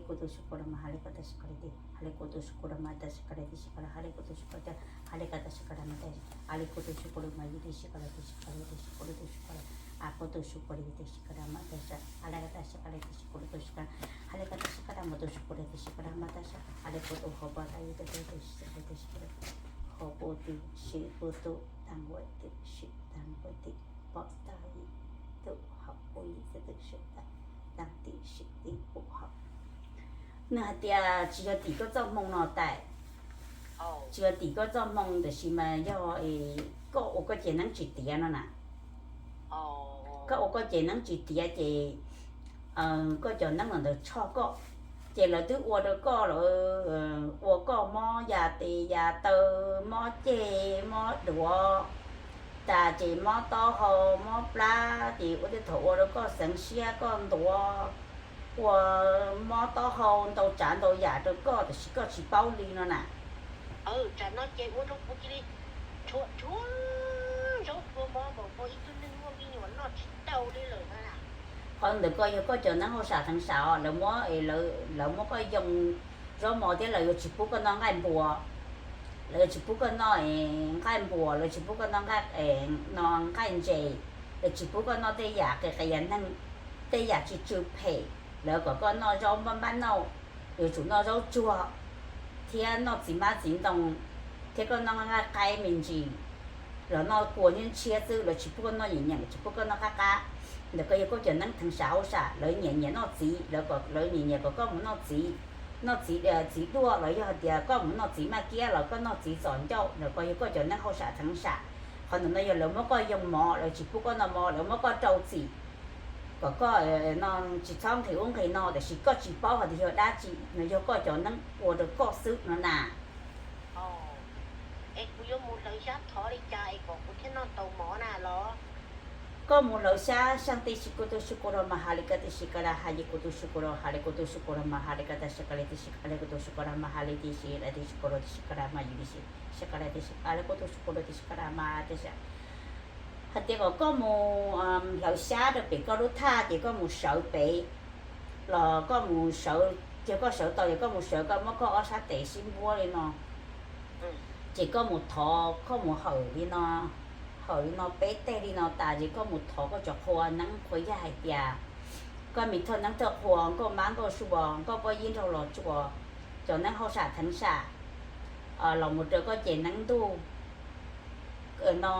li kuv tus sib kuv rau mas ha li koj tas sib koj li ti, ha li kuv tus sib kuv rau mas tas sib koj li ti sib koj li, ha li kuv tus sib kuv rau, ha li koj tas sib koj rau mas tas, ha li kuv tus sib kuv rau mas yus li sib koj li ti sib koj li ti sib kuv li tus sib kuv li, ha kuv tus sib kuv li ti sib koj rau mas tas, ha li koj tas sib koj li ti sib kuv li tus sib koj, ha li koj tas sib koj rau mas tus sib kuv li ti sib koj rau mas tas, ha li kuv tus hauv paus tas yus tus tus sib kuv li ti sib koj li, hauv paus ti sib kuv tus tas nkuaj ti sib tas nkuaj ti pom tas yus tus hauv paus yus tus sib tas tas ti sib ti kuv hauv. Nws hais tias tsis yog tim koj txoj hmoo no tas, tsis yog tim koj txoj hmoo tab sis mas yog koj ua koj cov neeb tsis tiav no na. Koj ua koj cov neeb tsis tiav ces koj cov neeb ntawd tshoj koj, ces lawv twb ua rau koj, lawv ua koj mob yam tes yam taw, mob ceg mob duav, tas ces mob taub hau mob plab, ces ua tej thaum ua rau koj xeev siab koj ntuav, ua mob taub hau ntau tsav ntau yam rau koj tab sis koj tsis paub li no na. Tsam no ces ua rau kuv cia li tshua tshua zaub tshua mov npaum nkaus ib tug neeg muaj me nyuam noj tsis tau li lawm na. Qhov ntawd koj yog koj cov neeb hauj sam theev sam os, lawv muab, lawv muab koj yoo zaub mov thiab lawv yuav tsis pub koj noj nqaij npua, lawv yuav tsis pub koj noj nqaij npua, lawv tsis pub koj noj nqaij, no nqaij ntses, lawv tsis pub koj noj tej yam qias qias neeg, tej yam tsis tsw phem, lawv kom koj noj zaub npab npab nauj, yuav tsum noj zaub tsuag thiab noj txiv hmab txiv ntoo, thiab koj noj nqaij qaib me ntsis los noj kua ntshiab ntshiab xwb, lawv tsis pub koj noj nyiam nyiam, tsis pub koj noj qab qab. Ntawm koj yog koj cov neeb theev sam hauj sam, lawv nyiam nyiam noj txiv, lawv kom, lawv nyiam nyiam kom koj mus noj txiv, noj txiv, txiv duaj los yog hais tias koj mus noj txiv maj kiab los koj noj txiv txom ncauj, ntawm koj yog koj cov neeb hauj sam theev sam. Qhov ntawm no yog lawv muab koj yoo mov, lawv tsis pub koj noj mov, lawv muab koj rau txim kom koj no tsis txhob nqhis ub nqhis no, tab sis koj tsis paub hais tias yog dab tsi, no yog koj cov neeb ua rau koj xwb no na. Es kuv yuav mus hlawv xyab thov li cas es kom kuv thiaj noj tau mov na los? Koj mus hlawv xyab xyab tib si kuv tus si kuv rau mas ha li koj tib si koj rau ha li kuv tus si kuv rau ha li kuv tus si kuv rau mas ha li koj tas si koj li tib si ha li kuv tus si kuv rau mas ha li tib si li tib si kuv rau tib si koj rau mas yus li si si koj li tib si ha li kuv tus si kuv rau tib si koj rau mas tib si. Hais tias kom koj mus hlawv xyab rau pem koj lub thaj ces koj mus sawv pem, los koj mus sawv, yog koj sawv tau ces koj mus sawv, koj muab koj ob sab tes sib npuab li no, ces koj mus thov, koj mus hawm li no, hawm li no peb teg li no tas ces koj mus thov koj cov qhua neeb qhua yaig hais tias, koj me thawj neeb thawj qhua, nkauj mab nkauj sua, nkauj poj yib nraug los tsua, cov neeb hauj sam theev sam los mus rau koj ces neeb ntuj no,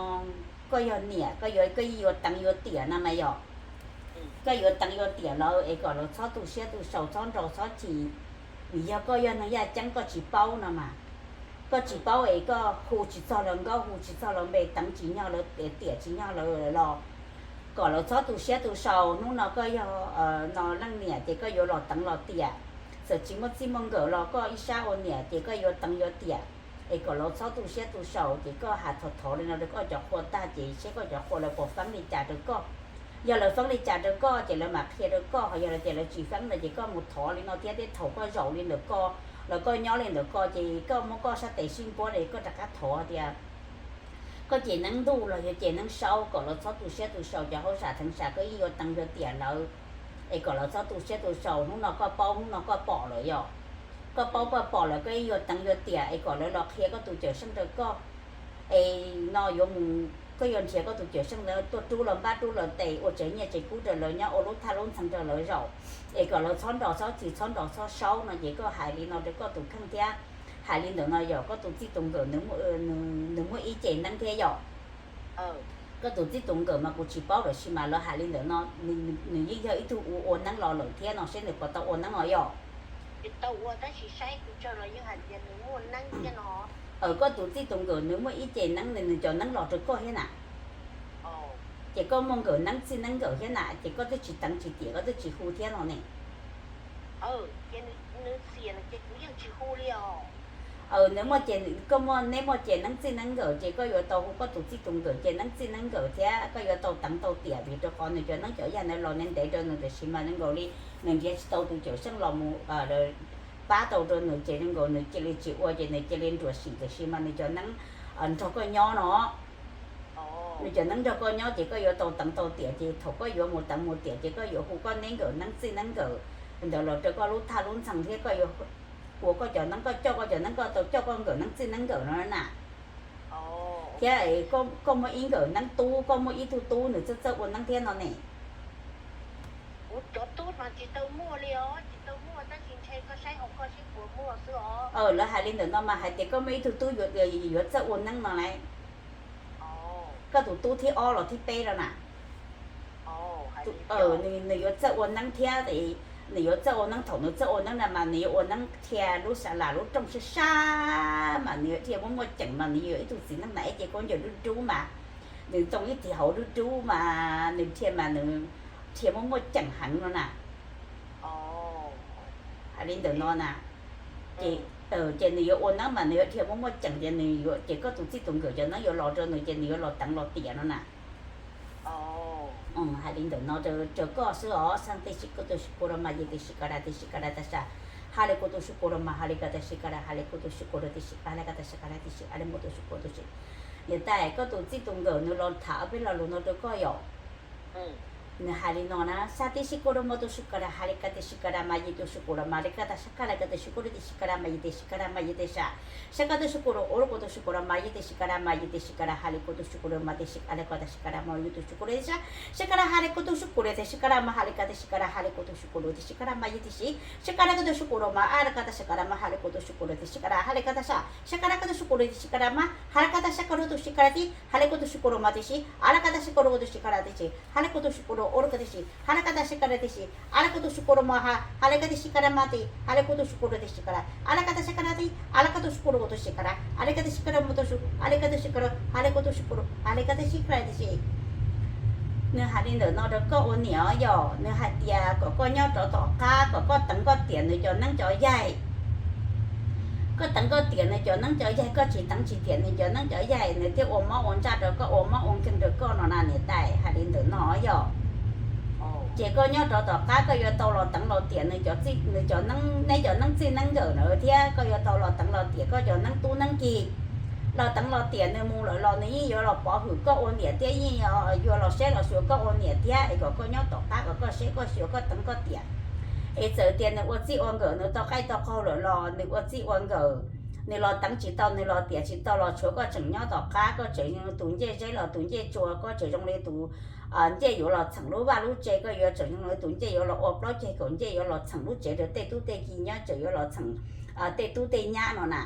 koj yog niam koj yuav, koj yuav teev yuav tiam no mas yog koj yuav teev yuav tiam lawv es kom lawv txhob tu siab tu sau, txhob nrog txhob chim, vim yog koj yog neeg yaj ceeb koj tsis paub no mas. Koj tsis paub es koj hu tsis txog lawv nkauj, hu tsis txog lawv npe, teev tsis nyog lawv tiam, tsis nyog lawv los, kom lawv txhob tu siab tu sau. Hnub no koj yog no leej niam ces koj yuav los teev los tiam, txawm tsis muaj txij muaj nkawm los koj ib sab ua niam ces koj yuav teev yuav tiam, es kom lawv txhob tu siab tu sau. Ces koj has thov thov li no rau koj cov qhua tag ces seb koj cov qhua lawv puas feeb li cas rau koj. Yog lawv feeb li cas rau koj ces lawv mam qhia rau koj, ho yog lawv tias lawv tsis feeb no ces koj mus thov li no thiab, tej thaum koj zaum li ntawm ko los koj nyob li ntawm ko ces koj muab koj sab tes sib npuab li, koj rov qab thov tias koj ces neeb ntuj los yog ces neeb saub kom lawv txhob tu siab tu sau, cov hauj sam theev sam koj yeej yuav teev yuav tiam lawv, es kom lawv txhob tu siab tu sau. Hnub no koj paub, hnub no koj pom lawm yog, koj paub koj pom lawm, koj yeej yuav teev yuav tiam es kom lawv los qhia koj tus cawm seej rau koj. Es no yuav mus, koj yuav nrhiav koj tus cawm seej ntawd tuaj rub lawv npab rub lawv tes, ua tsev nyiaj tsev kub rau lawv nyob, ua lub thaj lub ntxhee rau lawv zaum, es kom lawv txhob nrog txhob chim, txhob nrog txhob saub no ces koj hais li no rau koj tus kheej thiab. Hais li ntawd no yog koj tus txij tus nkawm nws muaj ib ce neeb thiab yog, koj tus txij tus nkawm mas kuv tsis paub lawm, sis mas lawv hais li ntawd no, nws yeej yog ib tug ua ua neeb los lawm thiab no, seb nws puas tau ua neeb os yog. Koj tus txij tus nkawm nws muaj ib ce neeb, nws cov neeb los rau koj thiab na. Ces koj muaj nkawm neeb txij neeb nkawm thiab na, ces koj twb tsis teev tsis tiam, koj twb tsis hu thiab no ne. Ces nws xiam ces kuv yeej tsis hu li os. Nws muaj ces, koj muaj, neb muaj ces neeb txij neeb nkawm ces koj yuav tau hu koj tus txij tus nkawm ces neeb txij neeb nkawm thiab koj yuav tau teev tau tiam vim rau qhov nws cov neeb cov yaig ntawd los ntev ntev rau nws tiam sis mas zoo nkaus li nws nrhiav tsis tau tus cawm seej los mus pab tau rau nws ces zoo nkaus nws cia li tsis ua ces nws cia li nruam sim tiam sis mas nws cov neeb nrog koj nyob no. Nws cov neeb nrog koj nyob ces koj yuav tau teev tau tiam ces thaum koj yuav mus teev mus tiam ces koj yuav hu koj neb nkawm neeb txij neeb nkawm ntawd los rau koj lub thaj lub ntxhee thiab koj yuav ua koj cov neeb, koj coj koj cov neeb, koj tau coj koj nkawm neeb txij neeb nkawm no na. Thiab koj muaj ib nkawm neeb tub, koj muaj ib tug tub nws txawj txawj ua neeb thiab no ne. Kuv cov tub mas tsis tau muaj li os, tsis tau muaj tab sis ntshe koj saib hauv koj seb puas muaj xwb os. Lawv hais li ntawm no mas hais tias koj muaj ib tug tub yuav, yuav txawj ua neeb no lauj. Koj tus tub thib ob los thib peb no na. Nws yuav txawj ua neeb thiab, nws yuav txawj ua neeb, thaum nws txawj ua neeb na mas nws yuav ua neeb dhia lub sa las lub rooj sab sab mas nws yuav dhia muaj muaj ceem mas nws yuav ib tug txiv neej na ib ce khaub ncaws dub dub mas nws ntoo ib tig hauv dub dub mas nws dhia mas nws dhia muaj muaj ceem heev no na. Hais li ntawm no na, ces, ces nws yuav ua neeb mas nws yuav dhia muaj muaj ceem ces nws yuav, ces koj tus txij tus nkawm cov neeb yuav los rau nws ces nws yuav los teev los tiam no na. Hais li ntawm no rau koj xwb os, xab tib si koj tus si ku ro mas yis tib si ka da tib si ka da tas sa, ha li kuv tus si ku ro mas ha li ka tas si ka da, ha li kuv tus si ku ro tib si ka ha li ka tas sa ka da tib si, ha li muaj tus si ku tus si. Niam tais, koj tus txij tus nkawm nws los tham ob peb lo lus no rau koj yom. Nws hais li no na, xab tib si ku ro muaj tus si ka da ha li ka tib si ka da mas yis tus si ku ro mas li ka tas sa ka da ka tus si ku ro tib si ka da mas yis tib si ka da mas yis tib sa, sab ka tus si ku ro ua li kuv tus si ku ro mas yis tib si ka da mas yis tib si ka da ha li kuv tus si ku ro mas tib si ha li ka tas si ka da mas yis tus si ku ro tib sa, si ka da ha li kuv tus si ku ro tib si ka da mas ha li ka tib si ka da ha li kuv tus si ku ro tib si ka da mas yis tib si, si ka da ka tus si ku ro mas a li ka tas si ka da mas ha li kuv tus si ku ro tib si ka da ha li ka tas sa, si ka da ka tus si ku ro tib si ka da mas ha li ka tas sa ka ro tus si ka da tib ha li kuv tus si ku ro mas tib si a li ka tas si ka ro kuv tus si ka da tib si ha li kuv tus si ku ro ua li ka tib si ha li ka tas si ka da tib si a li kuv tus si ku ro mas ha ha li ka tib si ka da mas tib ha li kuv tus si ku ro tib si ka da a li ka tas si ka da tib a li ka tus si ku ro kuv tus si ka da a li ka tib si ka da mas tus si a li ka tus si ka da ha li kuv tus si ku ro ha li ka tib si ka da tib si. Nws hais li ntawm no rau koj ua niam os yom, nws hais tias kom koj nyob rov tom qab kom koj teev koj tiam nws cov neeb cov yaig. Koj teev koj tiam nws cov neeb cov yaig, koj tsis teev tsis tiam nws cov neeb cov yaig nws thiaj ua mob ua ntsaj rau koj, ua mob ua nkeeg rau koj no na niam tais, hais li ntawm no yom. Ces koj nyob rov tom qab koj yuav tau los teev los tiam nws cov txij, nws cov neeb, neb cov neeb txij neeb nkawm na thiab koj yuav tau los teev los tiam koj cov neeb tub neeb ki. Los teev los tiam nws mus lawm los nws yeej yuav los pov hwm koj ua niam thiab yeej yuav los saib los xyuas koj ua niam thiab es kom koj nyob tom qab kom koj saib koj xyuas koj teev koj tiam. Es txawm tias nws ua txij ua nkawm nws tau qaij tau qaug lawm los nws ua txij ua nkawm, nws los teev tsis tau nws los tiam tsis tau los tshuav koj tseem nyob tom qab, koj tseem zoo li tus ncej zeb los tus ncej tsua, koj tseem zoo li tus ncej yuav los txheem lub vaj lub tsev, koj yuav tseem zoo li tus ncej yuav los ua plaub ceg kaum ncej yuav los txheem lub tsev rau tej tub tej ki nyob, tseem yuav los txheem tej tub tej nyab no na.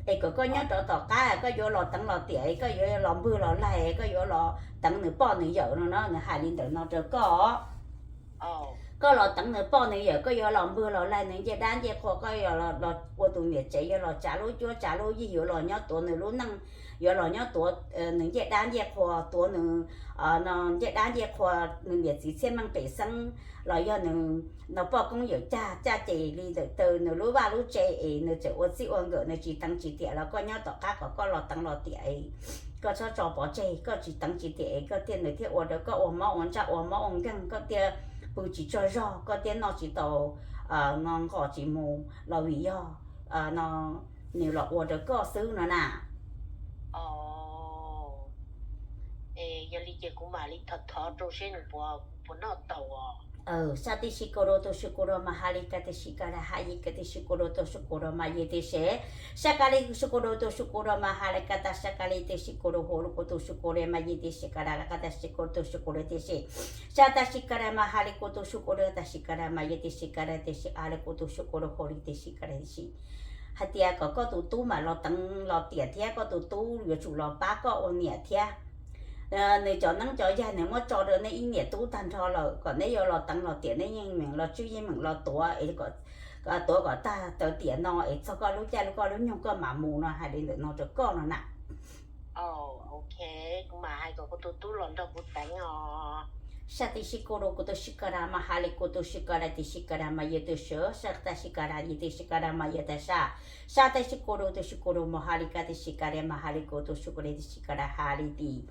Es kom koj nyob rov tom qab koj yuav los teev los tiam, koj yuav los npwg los laig, koj yuav los teev nws poj nws yawm no na, nws hais li ntawm no rau koj. Koj los teev nws poj nws yawm, koj yuav los npwg los laig nws ncej dab ncej qhua, koj yuav los ua tus niam tsev yuav los tsav lub cuab tsav lub yig, yuav los nyob tuav nws lub neej, yuav los nyob tuav nws ncej dab ncej qhua, tuav nws ncej dab ncej qhua, nws niam txiv txhiaj meej pem xeeb los yog nws no poj koob yawm caj caj ces li ntawm taw nws lub vaj lub tsev es nws tseem ua txij ua nkawm nws tsis teev tsis tiam los koj nyob tom qab kom koj los teev los tiam es koj txhob tso pov tseg, koj tsis teev tsis tiam es koj thiaj nws thiaj ua rau koj ua mob ua ntsaj ua mob ua nkeeg, koj thiaj pw tsis tsaug zog, koj thiaj noj tsis tau no nqos tsis mus los vim yog no nws los ua rau koj xwb no na. Yog li ces kuv mam li thov thov rau seb nws puas, puas noj tau. Sab tib si kaus rau tus su kaus rau mas ha li ka tib si ka da ha yi ka tib si kaus rau tus su kaus rau mas yi tib si. Sab ka li su kaus rau tus su kaus rau mas ha li ka tas sab ka li tib si kaus rau hauv lub kaus tus su kaus rau mas yi tib si ka da ka tas si kaus tus su kaus rau tib si. Sab tas si ka da mas ha li kaus tus su kaus rau tas si ka da mas yi tib si ka da tib si ha li kaus tus su kaus rau hauv li tib si ka da tib si. Hais tias kom koj tus tub mam los teev los tiam thiab koj tus tub yuav tsum los pab koj ua niam thiab. Nws cov neeb cov yaig nws muab tso rau nej ib niam tub tag nrho lawm, kom neb yuav los teev los tiam neb yeej meem los tswj yeej meem los tuav es tuav kom tag taw tiam no es txog koj lub caij lub koj lub nyoog koj mam mus no, hais li ntawm no rau koj no na. Ok, kuv mam hais kom kuv tus tub los nrog kuv teev os. Sab tes sib kuv rau kuv tus sib ka da mas ha li kuv tus sib ka da tes sib ka da mas yog tus sab, sab tes sib ka da yog tes sib ka da mas yog tas sab, sab tes sib kuv rau tus sib kuv rau mas ha li ka tes sib ka da mas ha li kuv tus sib kuv rau tes sib ka da ha li tis.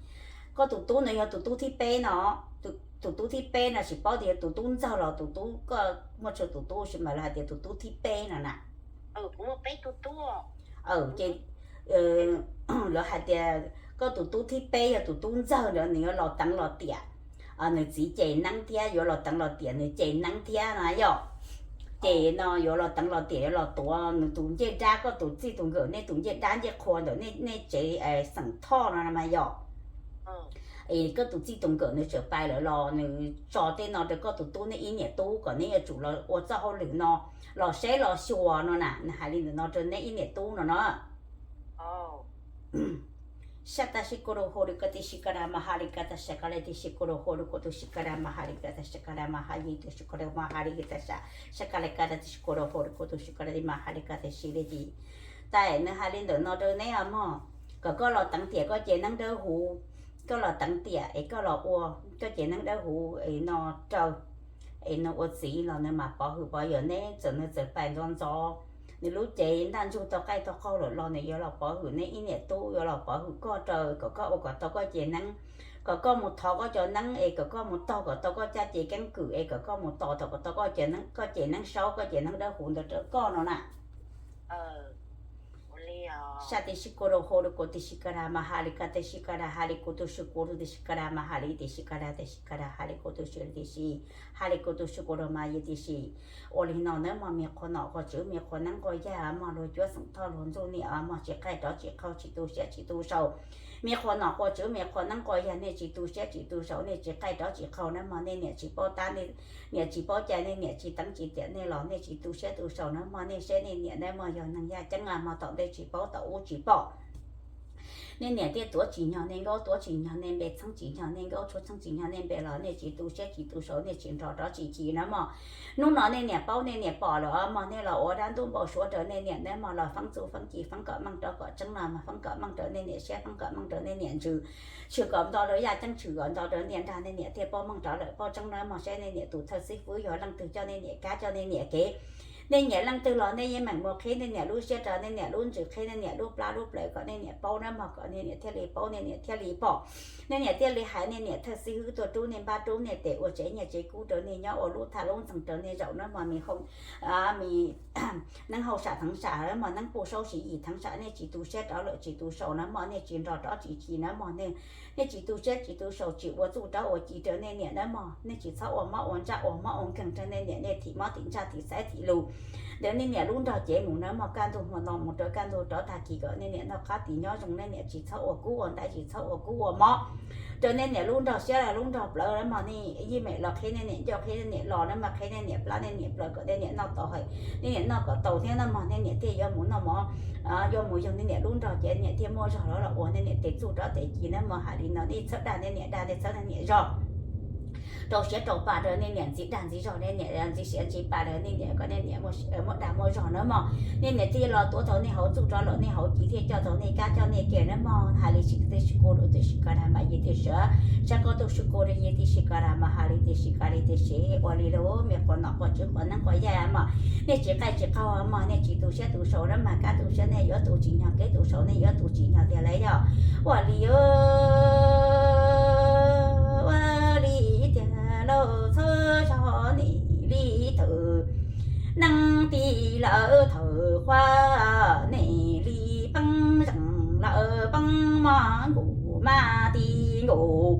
Koj tus tub no yog tus tub thib peb no, tus tub thib peb no tsis paub tias yog tus tub ntxawg los tus tub, koj muaj tsawg tus tub sis mas lawv hais tias tus tub thib peb no na. Ces lawv hais tias koj tus tub thib peb yog tus tub ntxawg ntawd nws yuav los teev los tiam, nws txiv cem neeb thiab yuav los teev los tiam nws cem neeb thiab na yom. Ces no yuav los teev los tiam yuav los tuav nws tus ncej dab, koj tus txij tus nkawm nej tus ncej dab ncej qhua ntawm nej tsev xeem Thoj no mas yom. Es koj tus txij tus nkawm nws tseem pais lawm los nws tso tej no rau koj tus tub nej ib niam tub kom neb yuav tsum los ua txoj hauj lwm no, los saib los xyuas no na, nws hais li ntawm no rau neb ib niam tub no no. Sab tes sib kuv rau hu rau kuv tus sib ka da mas ha li ka tes sab ka li tes sib kuv rau hu rau kuv tus sib ka da mas ha li ka tes sab ka da mas ha li tes sib kuv rau mas ha li tes sab, sab ka li ka tes sib kuv rau hu rau kuv tus sib ka da mas ha li ka tes sib li tis. Tais nws hais li ntawm no rau neb os mog, kom koj los teev tiam koj cev neeb dawb huv, koj los teev tiam es koj los ua koj cev neeb dawb huv es no rau, es nws ua txiv los nws mam pov hwm pov yawm neb, txawm nws txawm pais ntxov ntxov, nws lub cev ntaj ntsug tau qaij tau qaug lawm los nws yuav los pov hwm neb ib niam tub, yuav los pov hwm koj rau kom koj ua kom tau koj cev neeb, kom koj mus thov koj cov neeb es kom koj mus tog kom tau koj caj ces keeb kwm es kom koj mus tos tau kom tau koj cev neeb, koj cev neeb saub koj cev neeb dawb huv ntawd rau koj no na. Sab tes sib kuv rau hu rau kuv tus sib ka da mas ha li ka tes sib ka da ha li kuv tus sib kuv rau tus sib ka da mas ha li tes sib ka da tes sib ka da ha li kuv tus sib li tis si, ha li kuv tus sib kuv rau mas yog tis si. Ua li no nawb mog me qhua nom qhua tswv me qhua neeb qhua yaig mog, luag cuab xeem Thoj luag ntxuj niam mog, tsis qaij rov tsis qaug tsis tu siab tsis tu sau. Me qhua nom qhua tswv me qhua neeb qhua yaig nej tsis tu siab tsis tu sau, nej tsis qaij rov tsis qaug nawb mog, nej niam tsis paub tab, niam tsis paub cai, nej niam tsis teev tsis tiam nej los nej tsis tu siab tu sau nawb mog, nej saib nej niam nawb mog, yog neeg yaj ceeb mog, tom ntej tsis paub tom ub tsis pom. Nej niam thiaj tuav tsis nyog nej nkaub, tuav tsis nyog nej npe, txheeb tsis nyog nej nkaub, tshuav txheeb tsis nyog nej npe los nej tsis tu siab tsis tu sau, nej tsis nrog rov tsis ci nawb mog. Hnub no nej niam paub nej niam pom lawm mog, nej los ua dab ntub npau suav rau nej niam nawb mog, los feeb txuj feeb ci, feeb kom meej rov kom tseeb no mog, feeb kom meej rau nej niam siab, feeb kom meej rau nej niam ntsws, tshwm kom nto rau yaj ceeb, tshwm kom nto rau niam nrag, nej niam thiaj paub meej rov lawm paub tseeb nawb mog. Saib nej niam tus thawj xib fwb yog leej twg coj nej niam kab coj nej niam kev. Nej niam leej twg los nej yeej meem mus qhib nej niam lub siab rau nej niam lub ntsws, qhib nej niam lub plab lub plawv kom nej niam paub nawb mog, kom nej niam thiaj li paub nej niam thiaj li pom. Nej niam thiaj li hais nej niam thawj xib fwb tuaj rub nej npab rub nej tes ua tsev nyiaj tsev kub rau nej nyob, ua lub thaj lub ntxeeg rau nej zaum nawb mog, me hoo, me neeb hauj sam theev sam nawb mog, neeb puj saub siv yim theev sam, nej tsis tu siab rov lawm tsis tu sau nawb mog, nej tsis nrog rov tsis ci nawb mog, nej tsis tu siab tsis tu sau tsis ua txuj rov ua ci rau nej niam nawb mog, nej tsis txhob ua mob ua ntsaj ua mob ua nkeeg rau nej niam, nej thim mob thim ntsaj thim xaiv thim lus ntawm nej niam lub nrog cev mus nawb mog, kaj ntug hmo no mus rau kaj ntug rov tag kis kom nej niam noj qab tis nyob zoo, nej niam tsis txhob ua kub ua ntaiv tsis txhob ua kub ua mob rau nej niam lub nrog siab lub nrog plawv nawb mog, nej yeej meem los qhib nej niam ncauj qhib nej niam los nawb mog, qhib nej niam plab nej niam plawv kom nej niam noj tau hais, nej niam noj kom tau thiab nawb mog, nej niam thiaj yuav mus noj mov, yuav mus yug nej niam lub nrog ces nej niam thiaj muaj zog los los ua nej niam tes txuj rov tes ci nawb mog. Hais li no nej txhawb dag nej niam dag, nej txhawb nej niam zog rau siab rau pa rau nej niam ntxiv dag ntxiv zog, nej niam ntxiv siab ntxiv pa rau nej niam kom nej niam muaj dag muaj zog nawb mog. Nej niam thiaj los tuav tau nej hauv txuj rov los nej hauv ci thiaj coj tau nej kab coj nej kiag nawb mog. Hais li tsis twb sib kuv rau tus sib ka da mas yog tias sab, sab koj tus sib kuv rau yog tias sib ka da mas hais li tias sib ka li tias sib ua li lauj, me qhua nom qhua tswv qhua neeb qhua yaig mog. Nej tsis qaij tsis qaug mog, nej tsis tu siab tu sau nawb mog, kab tu siab nej yuav tu tsis nyog, kev tu sau nej yuav tu tsis nyog tiag lauj yog. Ua li ua li tiag lauj, txhawb zog nej li tawm neeb ti lawm thaum qhua, nej li peeb zeem lawm peeb mog, nkaus mas ti nkaus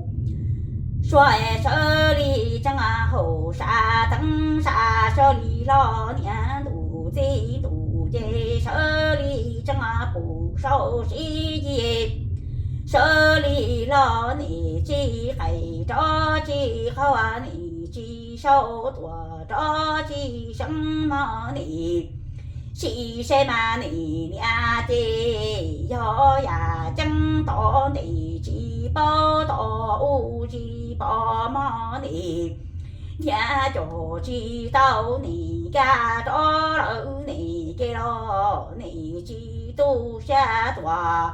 sua, sawv li tseeb haum sam teev sam, sawv li hlo niam ntuj txiv ntuj ces, sawv li tseeb pum saub siv ci, sawv li hlo nej tsis qaij rov tsis qaug, nej tsis sau tuaj rov tsis seev mog, nej sim seb mas nej niam ces yog yam ceeb tom ntej tsis paub tom ub tsis pom mog, nej nyiam coj tsis tau nej kab rov lawm nej kev los nej tsis tu siab tuaj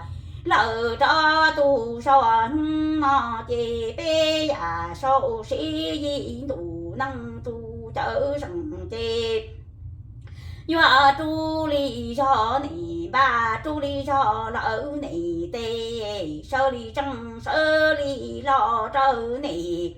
lawm rov tus zos hnub no ces peb yam sau sib yim ntuj neej txuj cawv zeem ces yuav rub li zog nim npaj rub li zog lawm nim tes sawv li tseej sawv li los rau nim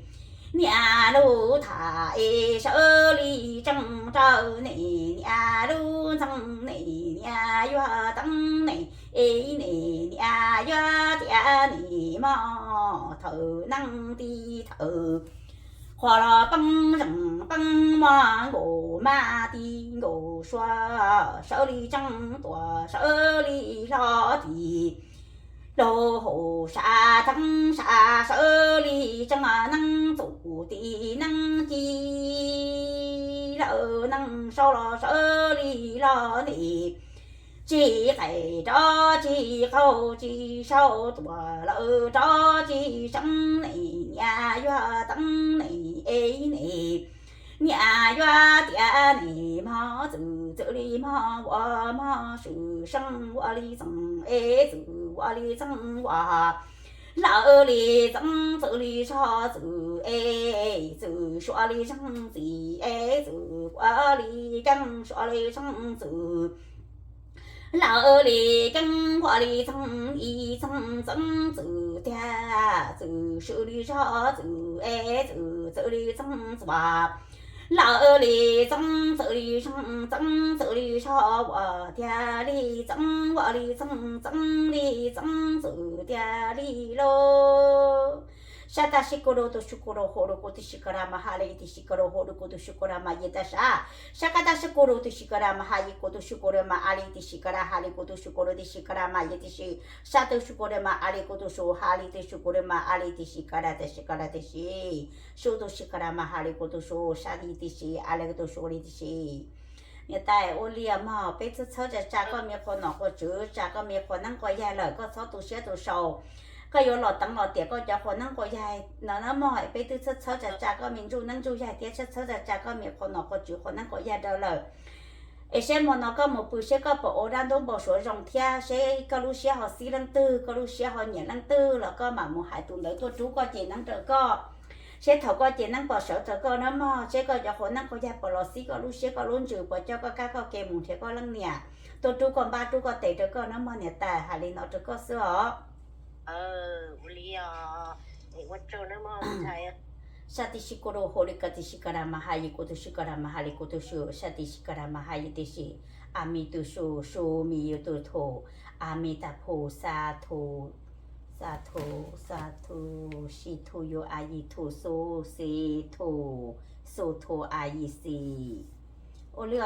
niam lub tham es sawv li tseej rau nim niam lub ntxeev nim niam yuav teeb nim es nim niam yuav tiav nim mog thawm neej ti thawm qhuas los peeb zeem peeb mog nkaus maj ti nkaus sua sawv li tseej tuam sawv li hlo tim laug hauv sav theeb sav sawv li tseej neeb txuj tim neeb ci lawm neej sau los sawv li los nim tsis qaim rov tsis qaug tsis sau tuam lawm rov tsis seeb nim niam yuav teeb nim es nim niam yuav tiav nim mog txwm txwm li mog ua mog swm seej ua li txeej es txwm ua li txeej ua lawm li txeej txwm li zog txwm es txwm sua li zeej txim es txwm ua li keej sua li zeej txwm lawm li keeb ua li txeej ib txeej txeeb txwm tiag txwm swm li zog txwm es txwm txwm li txeej txuas lawm li txeeb txwm li zeej txeeb txwm li zog ua tiag li txeeb ua li txeej txeeb li txeeb txwm tiag li lauj. Sab tag sib kuj rau tus sub kuj rau hauv rau kuv tib si ka da mas ha li tib si ka rau hauv rau kuv tus sub kuj da mas yej tag sab sab kab tag sib kuj rau tib si ka da mas ha yej kuv tus sub kuj da mas a li tib si ka da ha li kuv tus sub kuj rau tib si ka da mas yej tib si sab tus sub kuj da mas a li kuv tus sub ha li tus sub kuj da mas a li tib si ka da tib si ka da tib si sub tus si ka da mas ha li kuv tus sub sab li tib si a li kuv tus sub li tib si. Niam tais ua li mog, peb txhawb txhawb tsa tsa koj me qhua nom qhua tswv, tsa koj me qhua neeb qhua yaig lawm koj txhob tu siab tu sau. Koj yuav los teev los tiam koj cov qhua neeb qhua yaig no na mog, peb twb txhawb txhawb tsa tsa koj me ntsuj neeb ntsuj yaig thiab txhawb txhawb tsa tsa koj me qhua nom qhua tswv qhua neeb qhua yaig rau lawm. Es seb hmo no koj mus pw seb koj puas ua dab ntub npau suav zoo thiab seb koj lub siab ho xib leej twg, koj lub siab ho nyiam leej twg los koj mam mus hais tus ntawd tuaj rub koj cev neeb rau koj. Seb thaum koj cev neeb puas sawv rau koj na mog, seb koj cov qhua neeb qhua yaig puas los xib koj lub siab koj lub ntsws puas coj koj kab koj ke mus nrhiav koj leej niam tuaj rub koj npab rub koj tes rau koj na mog, niam tais hais li no rau koj xwb os. Sab tib si kuj rau hauv li koj tib si ka da mas ha yej kuv tus sub ka da mas ha li kuv tus sub sab tib si ka da mas ha yej tib si. A mi tus sub sub mi yus tus thum. A mi tas phu xa thu xa thu xa thu si thu yus a yij thu xu xi thu xu thu a yij xi. Ua li